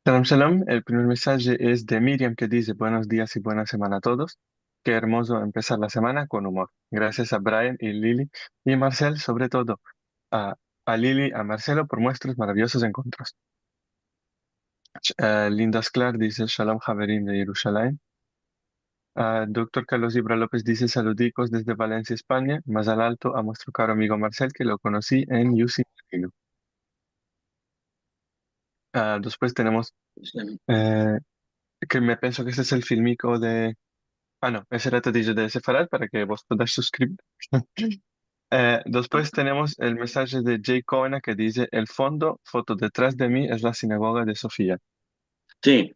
Shalom, shalom. El primer mesaje es de Miriam, ke dize, "Buenos dias i buena semana a todos. Ke ermozo empesar la semana kon umor. Grasias a Brian i Lili i Marcel, sovre todo a, a Lili, a Marcelo por muestros maraviyozos enkontros." Ch-, eh, Linda Sklar dize, "Shalom, haverim de Yerushalayim." Ah, doktor Carlos Ibra Lopez dize, "Saludikos desde Valensia, Espanya. Mazal alto a muestro karo amigo Marcel, ke lo konosi en U C Latino." Ah, despues tenemos, eh, ke me penso ke este es el filmiko de, ah, no, ese era te dize de Sefarad, para ke vos podas suskrivir. Eh, despues tenemos el mesaje de Jay Cohen ke dize, "El fondo, foto detras de mi, es la sinagoga de Sofia." Si.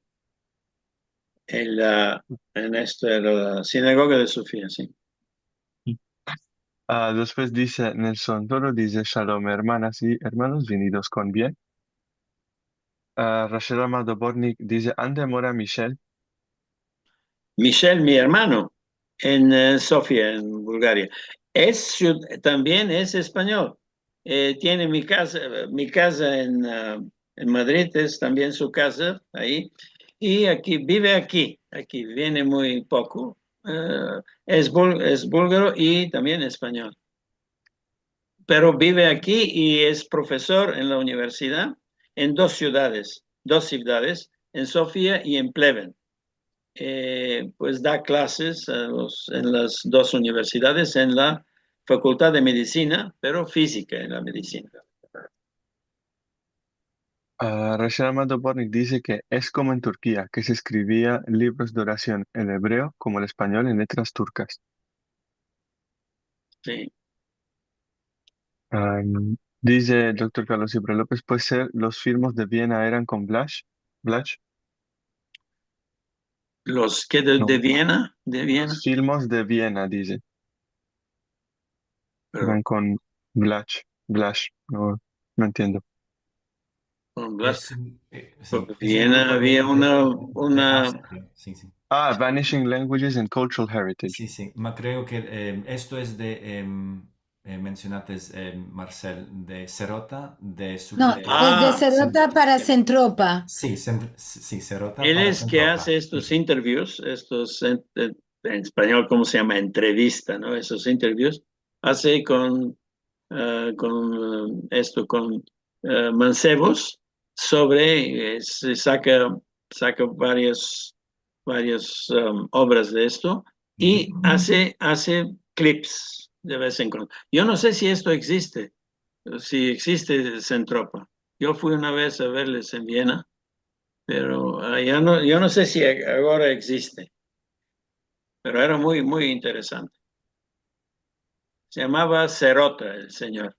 El, ah, en este, la sinagoga de Sofia, si. Ah, despues dize Nelson Toro, dize, "Shalom, ermanas i ermanos, vinidos kon bien." Ah, Rachel Amado Bortnick dize, "Ande mora Michel?" Michel, mi ermano. en, eh, Sofia, en Bulgaria. Es ciu-, tambien es espanyol. Eh, tiene mi kaza, mi kaza en, ah, en Madrid, es tambien su kaza ayi. I aki, bive aki, aki viene muy poko. Eh, es bul-, es bulgaro i tambien espanyol. Pero bive aki i es profesor en la universidad en dos sivdades, dos sivdades, en Sofia i en Pleven. Eh, pues da klases a los, en las dos universidades, en la Fakultad de Medisina, pero fizika en la medisina. Ah, Rachel Amado Bornik dize ke es komo en Turkia, ke se eskrivia livros de orasion en ebreo komo el espanyol en letras turkas. Si. Am, dize el doktor Carlos Ibra Lopez, puede ser los filmos de Viena eran kon vlach, vlach? Los ke de, no, de Viena, de Viena. Los filmos de Viena, dize. Pero eran kon vlach, vlach, no, no entiendo. Kon vlach. Es un, eh, si, es un grupo de, de, de, de Austria. Porque Viena avia una, una... Si, si. Ah, Vanishing Languages and Cultural Heritage. Si, si. Ma kreo ke, eh, esto es de, em, eh, mensionates, em, Marcel, de Serota, de su... No, de... Ah, es de Serota para Sentropa. Si, Sen-, si, si, Serota para Sentropa. El es ke aze estos interviews, estos en, en, en espanyol, komo se yama? Entrevista, no? Esos interviews. Aze kon, eh, kon, eh, esto, kon, eh, mansevos sovre, eh, se saka, saka varias, varias, em, ovras de esto i aze, aze klips de vez en kuando. Yo no se si esto existe, si existe Sentropa. Yo fui una vez a verles en Viena, pero, ah, ya no, yo no se si a-, agora existe. Pero era muy, muy interesante. Se yamava Serota el sinyor.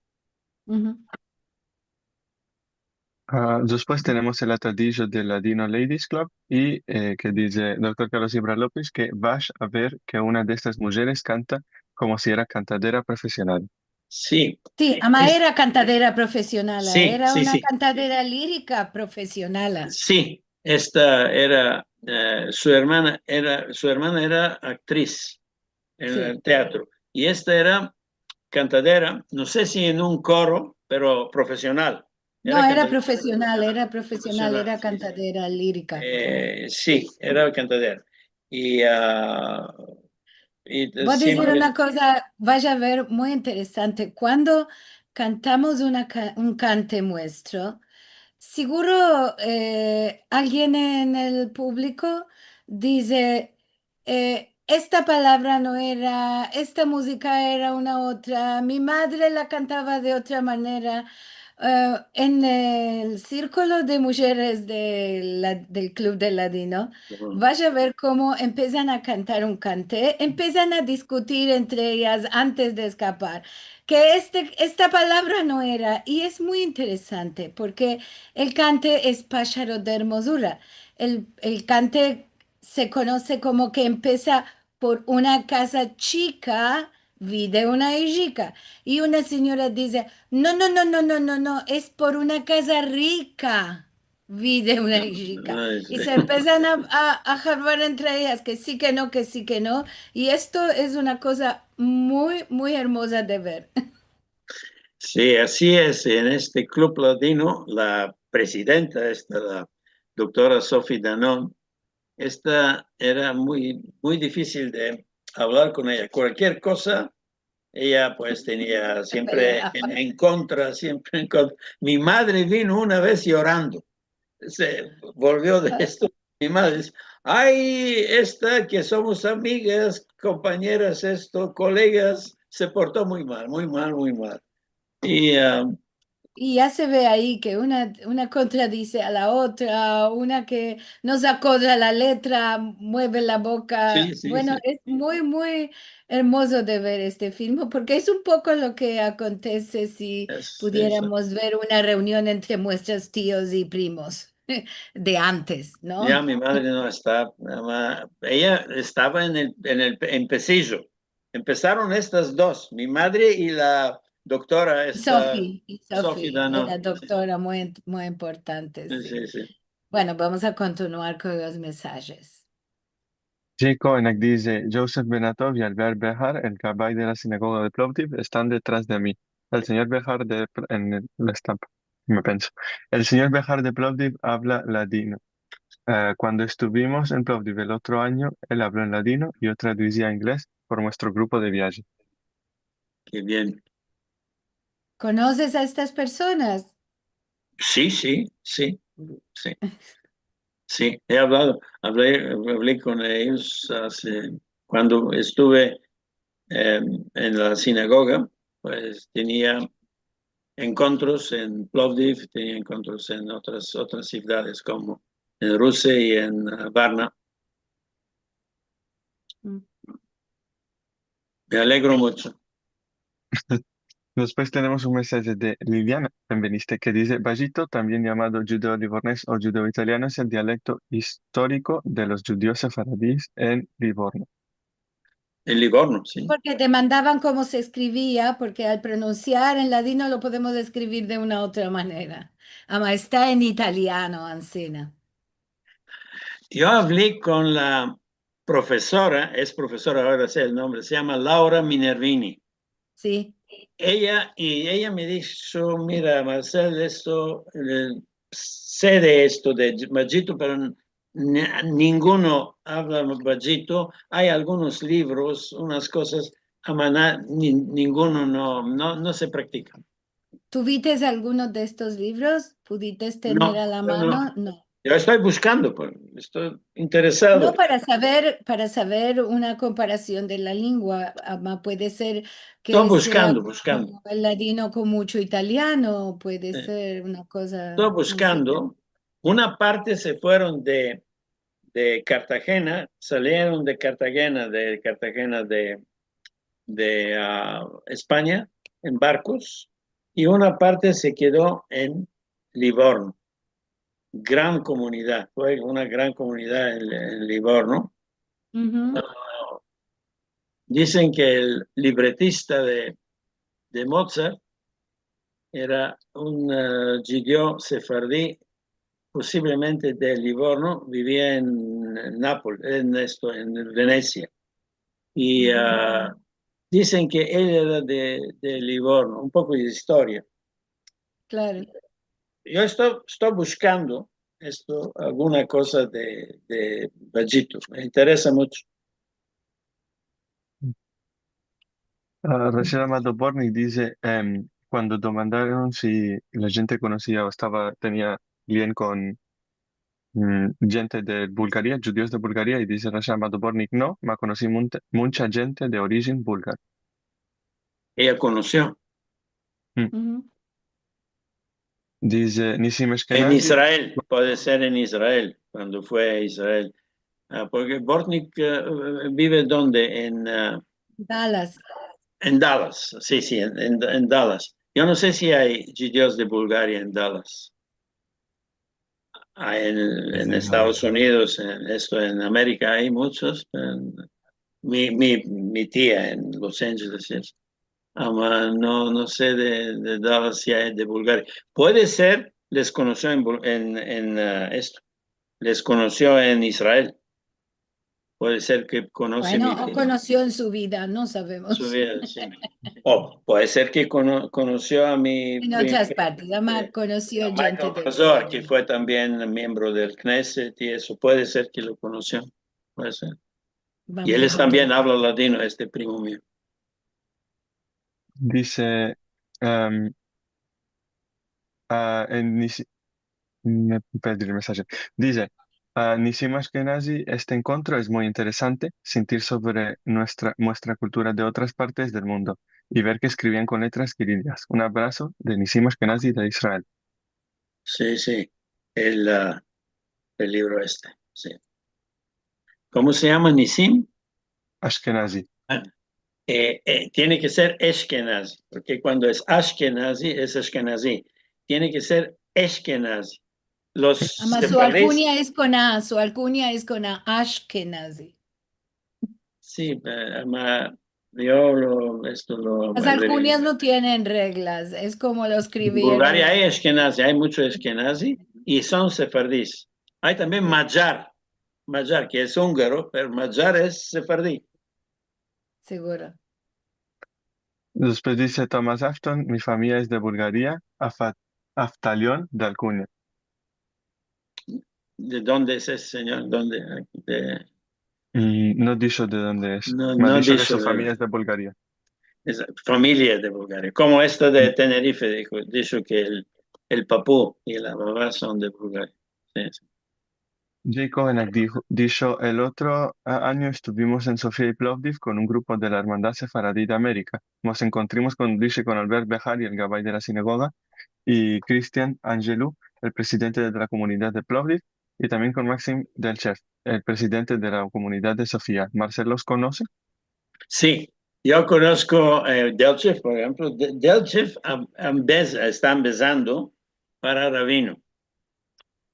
Ah, despues tenemos el atadijo de Ladino Ladies Club i, eh, ke dize doktor Carlos Ibra Lopez ke vash a ver ke una de estas mujeres kanta komo si era kantadera profesional. Si. Si, ama era kantadera profesionala, si, era una kantadera lirika profesionala. Si, esta era, eh, su ermana era, su ermana era aktriz en el teatro. I esta era kantadera, no se si en un koro, pero profesional. No, era profesional, era profesional, era kantadera lirika. Eh, si, era kantadera. I, ah, i... Vo a dizir una koza, vash a ver, muy interesante. Kuando kantamos una ka-, un kante muestro, siguro, eh, alguien en el publiko dize, eh, esta palavra no era, esta muzika era una otra, mi madre la kantava de otra manera. Eh, en el sirkulo de mujeres de la, del Klub de Ladino, vash a ver komo empesan a kantar un kante, empesan a diskutir entre eyas antes de eskapar, ke este, esta palavra no era, i es muy interesante, porke el kante es pasharo de ermozura. El, el kante se konose komo ke empesa por una kaza chika, vi de una ijika. I una sinyora dize, no, no, no, es por una kaza rika, vi de una ijika. Ai, si. I se empesan a, a, a jarvar entre eyas, ke si, ke no, ke si, ke no. I esto es una koza muy, muy ermoza de ver. Si, asi es. En este Klub Ladino, la prezidenta, esta, la doktora Sophie Danon, esta era muy, muy difisil de avlar kon eya. Kualkier koza, eya, pues, tenia siempre en, en kontra, siempre en kontra. Mi madre vino una vez yorando. Se volvio de esto. Mi madre dize, ay, esta ke somos amigas, kompañeras, esto, kolegas, se porto muy mal, muy mal, muy mal. I, ah, i ya se ve ayi ke una, una kontradize a la otra, una ke no se akodra la letra, mueve la boka. Si, si, si. Bueno, es muy, muy ermozo de ver este filmo, porke es un poko lo ke akontese si pudieramos ver una reunion entre muestros tios i primos de antes, no? Ya, mi madre no esta, ama, eya estava en el, en el, en Pesijo. Empesaron estas dos, mi madre i la doktora, esta, Sophie, i Sophie, Sophie Danon. Una doktora muy, muy importante, si. Si, si. Bueno, vamos a kontinuar kon los mesajes. Jay Koenak dize: Joseph Benatov i Albert Behar, el gabai de la sinagoga de Plovdiv, estan detras de mi. El sinyor Behar de, en el, la estampa, me penso. El sinyor Behar de Plovdiv avla ladino. Eh, kuando estuvimos en Plovdiv el otro anyo, el avlo en ladino i yo traduzi a inglez por muestro grupo de viaje. Ke bien. Konoses a estas personas? Si, si, si, si. Si, he avlado, avli, avli kon eyos aze, kuando estuve, em, en la sinagoga, pues tenia enkontros en Plovdiv, tenia enkontros en otras, otras sivdades komo en Rusia i en, eh, Varna. Mm. Me alegro muncho. Despues tenemos un mensaje de Liliana Benveniste ke dize: Bajito, tambien yamado djudeo-livornes o djudeo-italiano, es el dialekto istoriko de los djudios sefaradis en Livorno. En Livorno, si. Porke te mandavan komo se eskrivia, porke al pronunsiar en ladino lo podemos eskrivir de una otra manera. Ama esta en italiano, ansina. Yo avli kon la profesora, es profesora, agora se el nombre, se yama Laura Minervini. Si. Eya, i eya me disho: "Mira, Marcel, esto, eh, se de esto de bajito, pero ni-, ninguno avla bajito. Ay algunos livros, unas kozas, ama na-, ni-, ninguno no, no, no se praktika." Tuvites alguno de estos livros? Pudites tener a la mano? No, no. Yo esto bushkando, pues, esto interesado. No, para saver, para saver una komparasion de la lengua, ama puede ser ke sea bushkando, bushkando. Komo el ladino kon muncho italiano, puede ser una koza, no se. Esto bushkando. Una parte se fueron de, de Kartagena, salieron de Kartagena, de Kartagena de, de, ah, Espanya, en barkos, i una parte se kedo en Livorno. Gran komunidad, fue una gran komunidad en, en Livorno. Dizen ke el livretista de, de Mozart era un, eh, djudeo sefaradi, posiblemente de Livorno, bivia en Napol-, en esto, en Venesia. I, ah, dizen ke el era de, de Livorno, un poko de istoria. Klaro. Yo esto, esto bushkando esto, alguna koza de, de bajito. Me interesa muncho. Ah, Rachel Amado Bornik dize, em, kuando demandaron si la djente konosia o estava, tenia bien kon, mm, djente de Bulgaria, djudios de Bulgaria, i dize Rachel Amado Bornik: "No, ma konosi munte-, muncha djente de orijin bulgar." Eya konosio. Mm. Dize Nisim Ashkenazi. En Israel, puede ser en Israel, kuando fue a Israel. Ah, porke Bortnick, eh, bive donde? En, ah, Dallas. En Dallas, si, si, en, en, en Dallas. Yo no se si ay djudios de Bulgaria en Dallas. Ay en, en Estados Unidos, en esto, en Amerika ay munchos, pero mi, mi, mi tia en Los Angeles, si. Ama no, no se de, de Dallas si ay de Bulgaria. Puede ser, les konosio en Bul-, en, en, ah, esto. Les konosio en Israel. Puede ser ke konose mi tia. Bueno, o konosio en su vida, no savemos. Su vida, si. O puede ser ke kono-, konosio a mi pri-, en otras partes, ama konosio djente de Michael Razor, ke fue tambien miembro del Knesset i esto. Puede ser ke lo konosio. Puede ser. I el es tambien, avla ladino, este primo mio. Dize, em, ah, en Nisi-, me perdi el mensaje. Dize, ah, Nisim Ashkenazi, este enkontro es muy interesante, sentir sovre muestra, muestra kultura de otras partes del mundo i ver ke eskrivian kon letras kirilias. Un abraso de Nisim Ashkenazi de Israel. Si, si. El, ah, el livro este, si. Komo se yama? Nisim? Ashkenazi. Ah, eh, eh, tiene ke ser Eshkenazi, porke kuando es Ashkenazi, es Ashkenazi. Tiene ke ser Eshkenazi. Los sefaradis. Ama su alkunya es kon A, su alkunya es kon A, Ashkenazi. Si, eh, ama, yo lo, esto lo agrevi. Las alkunyas no tienen reglas, es komo lo eskriviron. En Bulgaria ay Ashkenazi, ay muncho Ashkenazi, i son sefaradis. Ay tambien Madjar. Madjar, ke es ungaro, pero Madjar es sefardi. Seguro. Despues dize Thomas Afton, mi famiya es de Bulgaria, Afa-, Aftalion de Alkunya. De donde es este sinyor? Donde? De... Mm, no disho de donde es. No, ma no disho ke disho su famiya es de Bulgaria. Es famiya de Bulgaria. Komo esta de Tenerife, disho, disho ke el, el papu i la mama son de Bulgaria. Si, si. Jay Kovenak dijo, disho, el otro, a, anyo estuvimos en Sofia i Plovdiv kon un grupo de la Ermandad Sefaradi de Amerika. Mos enkontrimos kon, dishe, kon Albert Behar i el gabay de la sinagoga, i Christian Angelou, el prezidente de la komunidad de Plovdiv, i tambien kon Maxim Delchev, el prezidente de la komunidad de Sofia. Marcel los konose? Si, yo konosko, eh, Delchev, por enshemplo. De-, Delchev am-, ambez-, esta ambezando para ravino.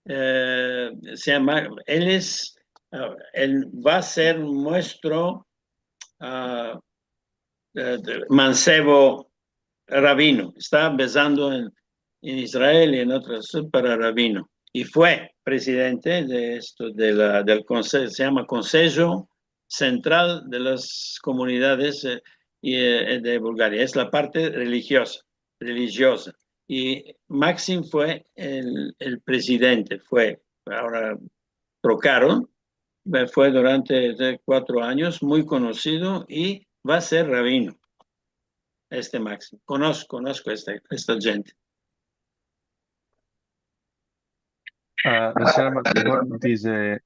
Eh, se yama, el es, ah, el va a ser muestro, ah, eh, de, mansevo ravino. Esta ambezando en, en Israel i en otras para ravino. I fue prezidente de esto, de la, del konse-, se yama Konsejo Sentral de las Komunidades, eh, i, eh, de Bulgaria. Es la parte relijioza, relijioza. I Maxim fue el, el prezidente, fue, agora trokaron, eh, fue durante de kuatro anyos muy konosido i va a ser ravino. Este Maxim. Konosko, konosko esta, esta djente. Ah, la senyora Matagor dize,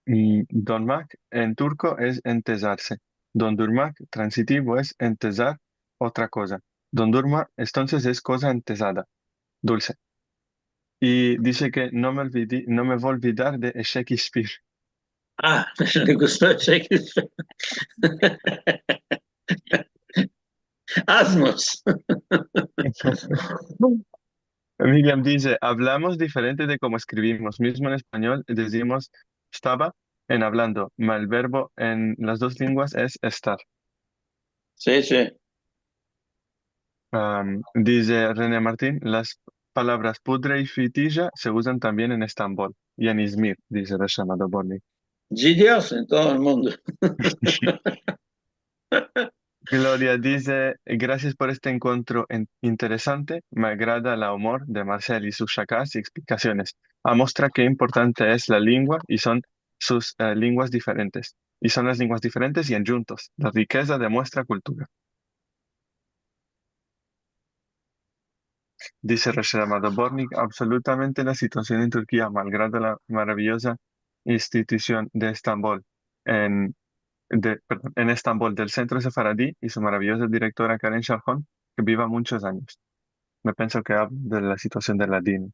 mm, donmak en turko es entezarse. Dondurmak, transitivo, es entezar otra koza. Dondurma, entonses, es koza entezada, dulse. I dize ke no me olvidi-, no me vo olvidar de Shakespeare. Ah, le gusto Shakespeare. Asmos. Miriam dize, avlamos diferente de komo eskrivimos. Mizmo en espanyol dizimos estava en avlando, ma el verbo en las dos lenguas es estar. Si, si. Am, dize Rene Martin, las palavras pudre i fitija se uzan tambien en Estambol i en Izmir, dize Reshama Dobornik. Djidios en todo el mundo. Gloria dize, "Grasias por este enkontro en-, interesante. Me agrada la umor de Marcel i sus shakas i eksplikasiones. Amostra ke importante es la lengua i son sus, eh, lenguas diferentes. I son las lenguas diferentes i endjuntos la rikeza de muestra kultura." Dize Reshama Dobornik, "Absolutamente la situasion en Turkia, malgrado la maraviyoza institusion de Estambol, en, de, perdon, en Estambol, del Sentro Sefaradi i su maraviyoza direktora Karen Şalhon, ke biva munchos anyos." Me penso ke avla de la situasion del ladino.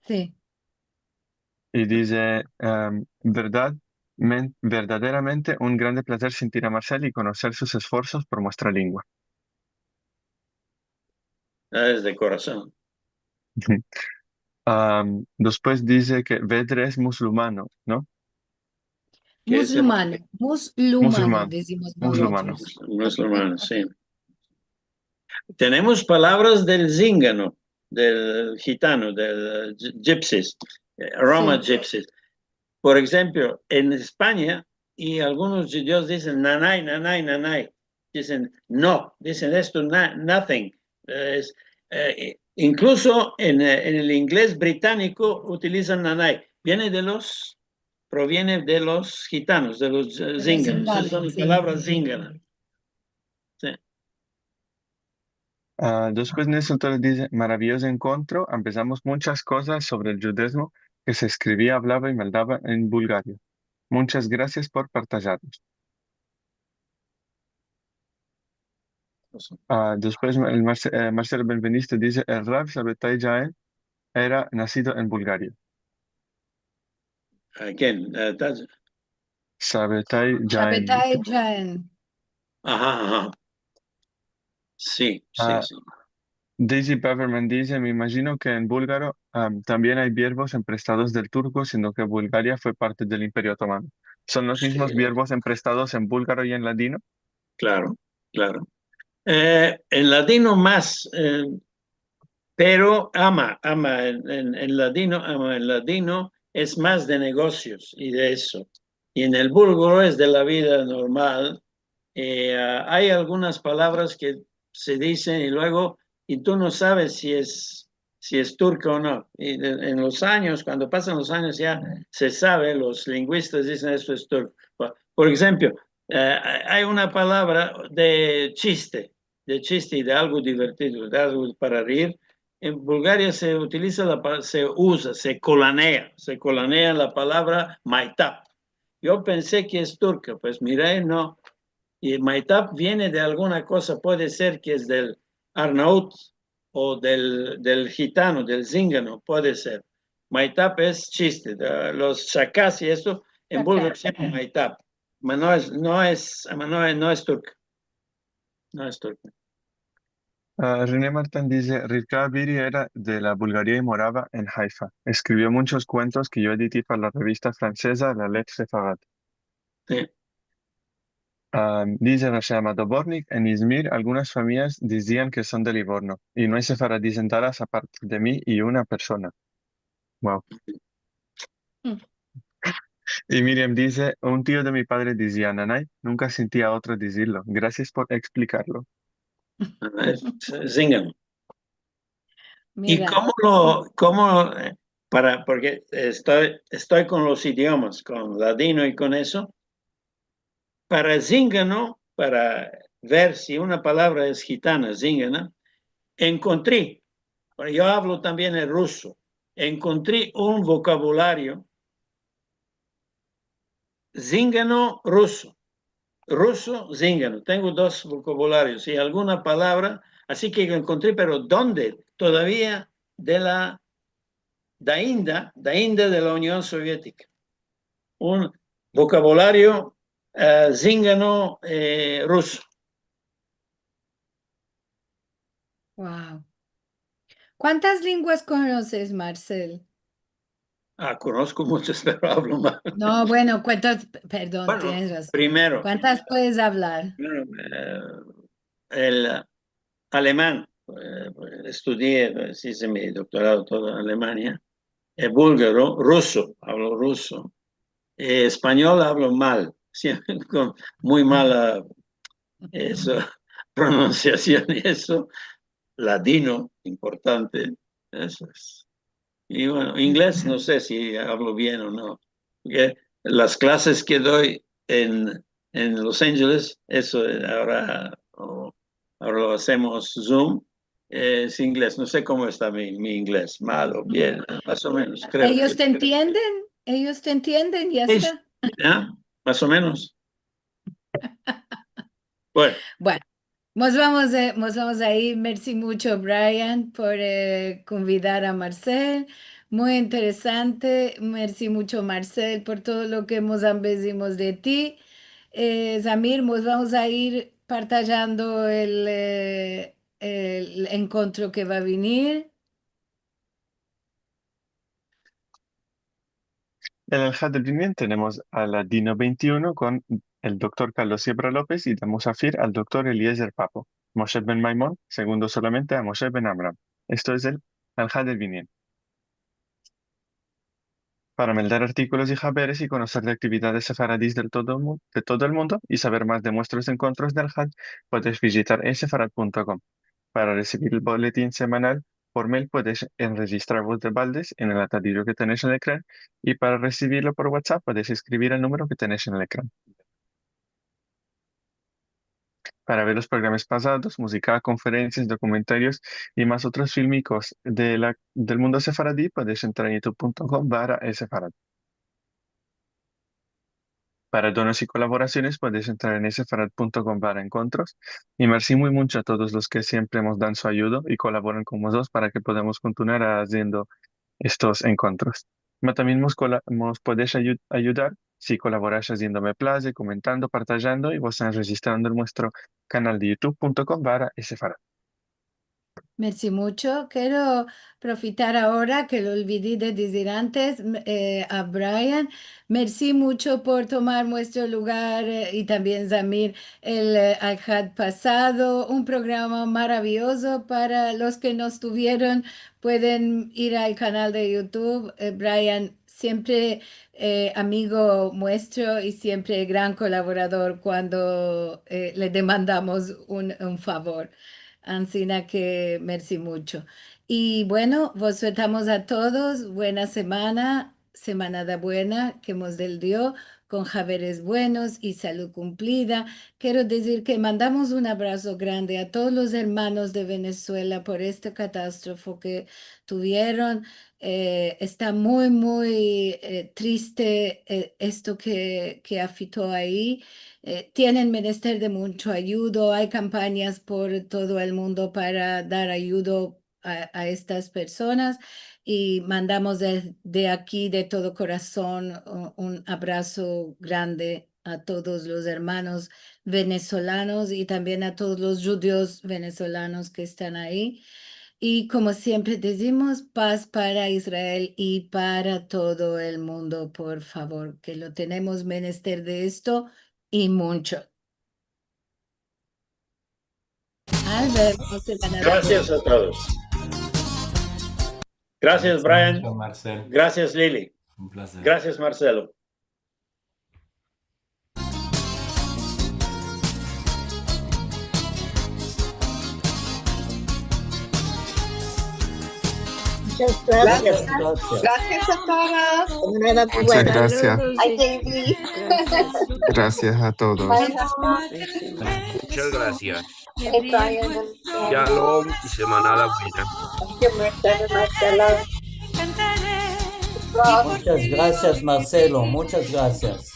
Si. I dize, em, "Verdad, men-, verdaderamente un grande plazer sentir a Marcel i konoser sus esforsos por muestra lengua." Es de korason. Am, despues dize ke Vedre es musulmano, no? Ke es el musulmano, musulmano, musulmano, dizimos mozotros. Musulmano, si. Tenemos palavras del zingano, del gitano, del, eh, gy-, gypsies, eh, Roma gypsies. Por enshemplo, en Espanya, i algunos djidios dizen, "Nanay, nanay, nanay." Dizen, "No", dizen, "Esto na-, nothing." Es, eh, inkluso en, eh, en el inglez britaniko utilizan nanay. Viene de los, proviene de los gitanos, de los, eh, zinganos. Zinganos, si. Son palavras zinganas. Si. Ah, despues Nelson Torres dize, "Maraviyozo enkontro, ambezamos munchas kozas sovre el djudezmo ke se eskrivia, avlava i meldava en Bulgaria. Munchas grasias por partajarnos." Ah, despues el Marce-, eh, Marcelo Benveniste dize, "El Rav Sabetai Jaen era nasido en Bulgaria." A ken? Eh, ta- Sabetai Jaen. Sabetai Jaen. Aha, aha. Si, si, si. Daisy Beverman dize, "Me imajino ke en bulgaro, am, tambien ay verbos emprestados del turko, siendo ke Bulgaria fue parte del Imperio Otomano." Son los mizmos verbos emprestados en bulgaro i en ladino? Klaro, klaro. Eh, en ladino mas, eh, pero ama, ama en, en, en ladino, ama en ladino, es mas de negosios i de esto. I en el bulgaro es de la vida normal. Eh, a, ay algunas palavras ke se dizen i luego, i tu no saves si es, si es turka o no. I de, en los anyos, kuando pasan los anyos, ya se save, los linguistas dizen, "Esto es turko." Por, por enshemplo, eh, ay una palavra de chiste, de chiste i de algo divertido, de algo para reir. En Bulgaria se utiliza la pa-, se uza, se kulanea, se kulanea la palavra maytap. Yo pensi ke es turka, pues mirey, no. I maytap viene de alguna koza, puede ser ke es del arnaut o del, del gitano, del zingano, puede ser. Maytap es chiste, de los shakas i esto, en bulgaro se yama maytap. Ma no es, no es, ma no es, no es turka. No es turka. Ah, René Martin dize, Rivka Aviri era de la Bulgaria i morava en Haifa. Eskrivio munchos kuentos ke yo editi para la revista franseza La Lettre Séfarade. Si. Ah, dize Rashama Dobornik, en Izmir algunas famiyas dizian ke son de Livorno, i no ay sefaradis en Dalas aparte de mi i una persona. Wow. Mm. I Miriam dize, un tio de mi padre dizia nanay, nunka senti a otro dizirlo. Grasias por eksplikarlo. Es zingano. I mira, komo lo, komo, eh, para, porke esto, esto kon los idiomas, kon ladino i kon esto, para zingano, para ver si una palavra es gitana, zingana, enkontri, pero yo avlo tambien el ruso, enkontri un vokabulario zingano ruso. Ruso, zingano. Tengo dos vokabularios i alguna palavra, ansi ke enkontri, pero donde? Todavia de la, dainda, dainda de la Union Sovietika. Un vokabulario, eh, zingano, eh, ruso. Wow. Kuantas lenguas konoses, Marcel? Ah, konosko munchas, pero avlo mal. No, bueno, kuantas, p-, perdon, bueno, tienes razon. Primero, kuantas puedes avlar? Primero, eh, el, eh, aleman, eh, estudie, eh, ize mi doktorado todo en Alemania, el bulgaro, ruso, avlo ruso, eh, espanyol avlo mal, siempre kon muy mala, esto, pronunsiasion i esto, ladino, importante, esto es. I bueno, inglez, no se si avlo bien o no, porke las klases ke doi en, en Los Angeles, esto, eh, agora, o, agora lo azemos Zoom, es inglez. No se komo esta mi, mi inglez, malo, bien, mas o menos, kreo. Eyos te entienden? Eyos te entienden? Ya esta. Ya, mas o menos. Bueno. Bueno, mos vamos, eh, mos vamos a ir. Mersi muncho, Brian, por, eh, konvidar a Marcel. Muy interesante. Mersi muncho, Marcel, por todo lo ke mos ambezimos de ti. Eh, Zamir, mos vamos a ir partajando el, eh, el enkontro ke va a venir. El Alhad del Binyan tenemos a Ladino vente i uno kon el doktor Carlos Siebra Lopez i de musafir al doktor Eliezer Papo. Moshe ben Maimon, segundo solamente a Moshe ben Amram. Esto es el Alhad del Binyan. Para meldar artikolos i haberes i konoser de aktividades sefaradis del todo el mu-, de todo el mundo i saver mas de muestros enkontros del Alhad, puedes vijitar esefarad punto kom. Para resivir el boletin semanal por mail, puedes enrejistrar vos de baldes en el atadirio ke tenesh en el ekran, i para resivirlo por WhatsApp, puedes eskrivir al numero ke tenesh en el ekran. Para ver los programas pasados, muzika, konferensias, dokumentarios i mas otros filmikos de la, del mundo sefaradi, puedes entrar en youtube punto kom barra esefarad. Para donos i kolaborasiones, puedes entrar en esefarad punto kom barra enkontros. I mersi muy muncho a todos los ke siempre mos dan su ayudo i kolaboran kon mozotros para ke podamos kontinuar aziendo estos enkontros. Ma tambien mos kola-, mos podesh ayu-, ayudar si kolaborash aziendome plazer, komentando, partajando i vos enrejistrando en muestro kanal de youtube punto kom barra esefarad. Mersi muncho. Kero profitar agora ke lo olvidi de dizir antes, m-, eh, a Brian, mersi muncho por tomar muestro lugar, eh, i tambien Zamir el, eh, Alhad pasado. Un programa maraviyozo. Para los ke no estuvieron, pueden ir al kanal de youtube, eh, Brian siempre, eh, amigo muestro i siempre gran kolaborador kuando, eh, le demandamos un, un favor. Ansina ke mersi muncho. I bueno, vos sueltamos a todos. Buena semana, semanada buena, ke mos del Dio, kon haberes buenos i salud kumplida. Kero dizir ke mandamos un abraso grande a todos los ermanos de Venezuela por este katastrofo ke tuvieron. Eh, esta muy, muy, eh, triste, eh, esto ke, ke afekto ayi. Eh, tienen menester de muncho ayudo. Ay kampanyas por todo el mundo para dar ayudo a, a estas personas. I mandamos de, de aki, de todo korason, u-, un abraso grande a todos los ermanos venezolanos i tambien a todos los djudios venezolanos ke estan ayi. I komo siempre dizimos, paz para Israel i para todo el mundo, por favor, ke lo tenemos menester de esto i muncho. Albert, no se van a Grasias a todos. Grasias, Brian. Muncho, Marcel. Grasias, Lili. Un plazer. Grasias, Marcelo. Munchas grasias. Grasias, grasias. Grasias a todos. Munchas grasias. Ay, J D. Grasias a todos. Munchas grasias. Shalom i semanada buena. Munchas grasias, Marcelo. Munchas grasias.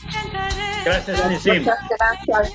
Grasias, Nisim. Munchas grasias.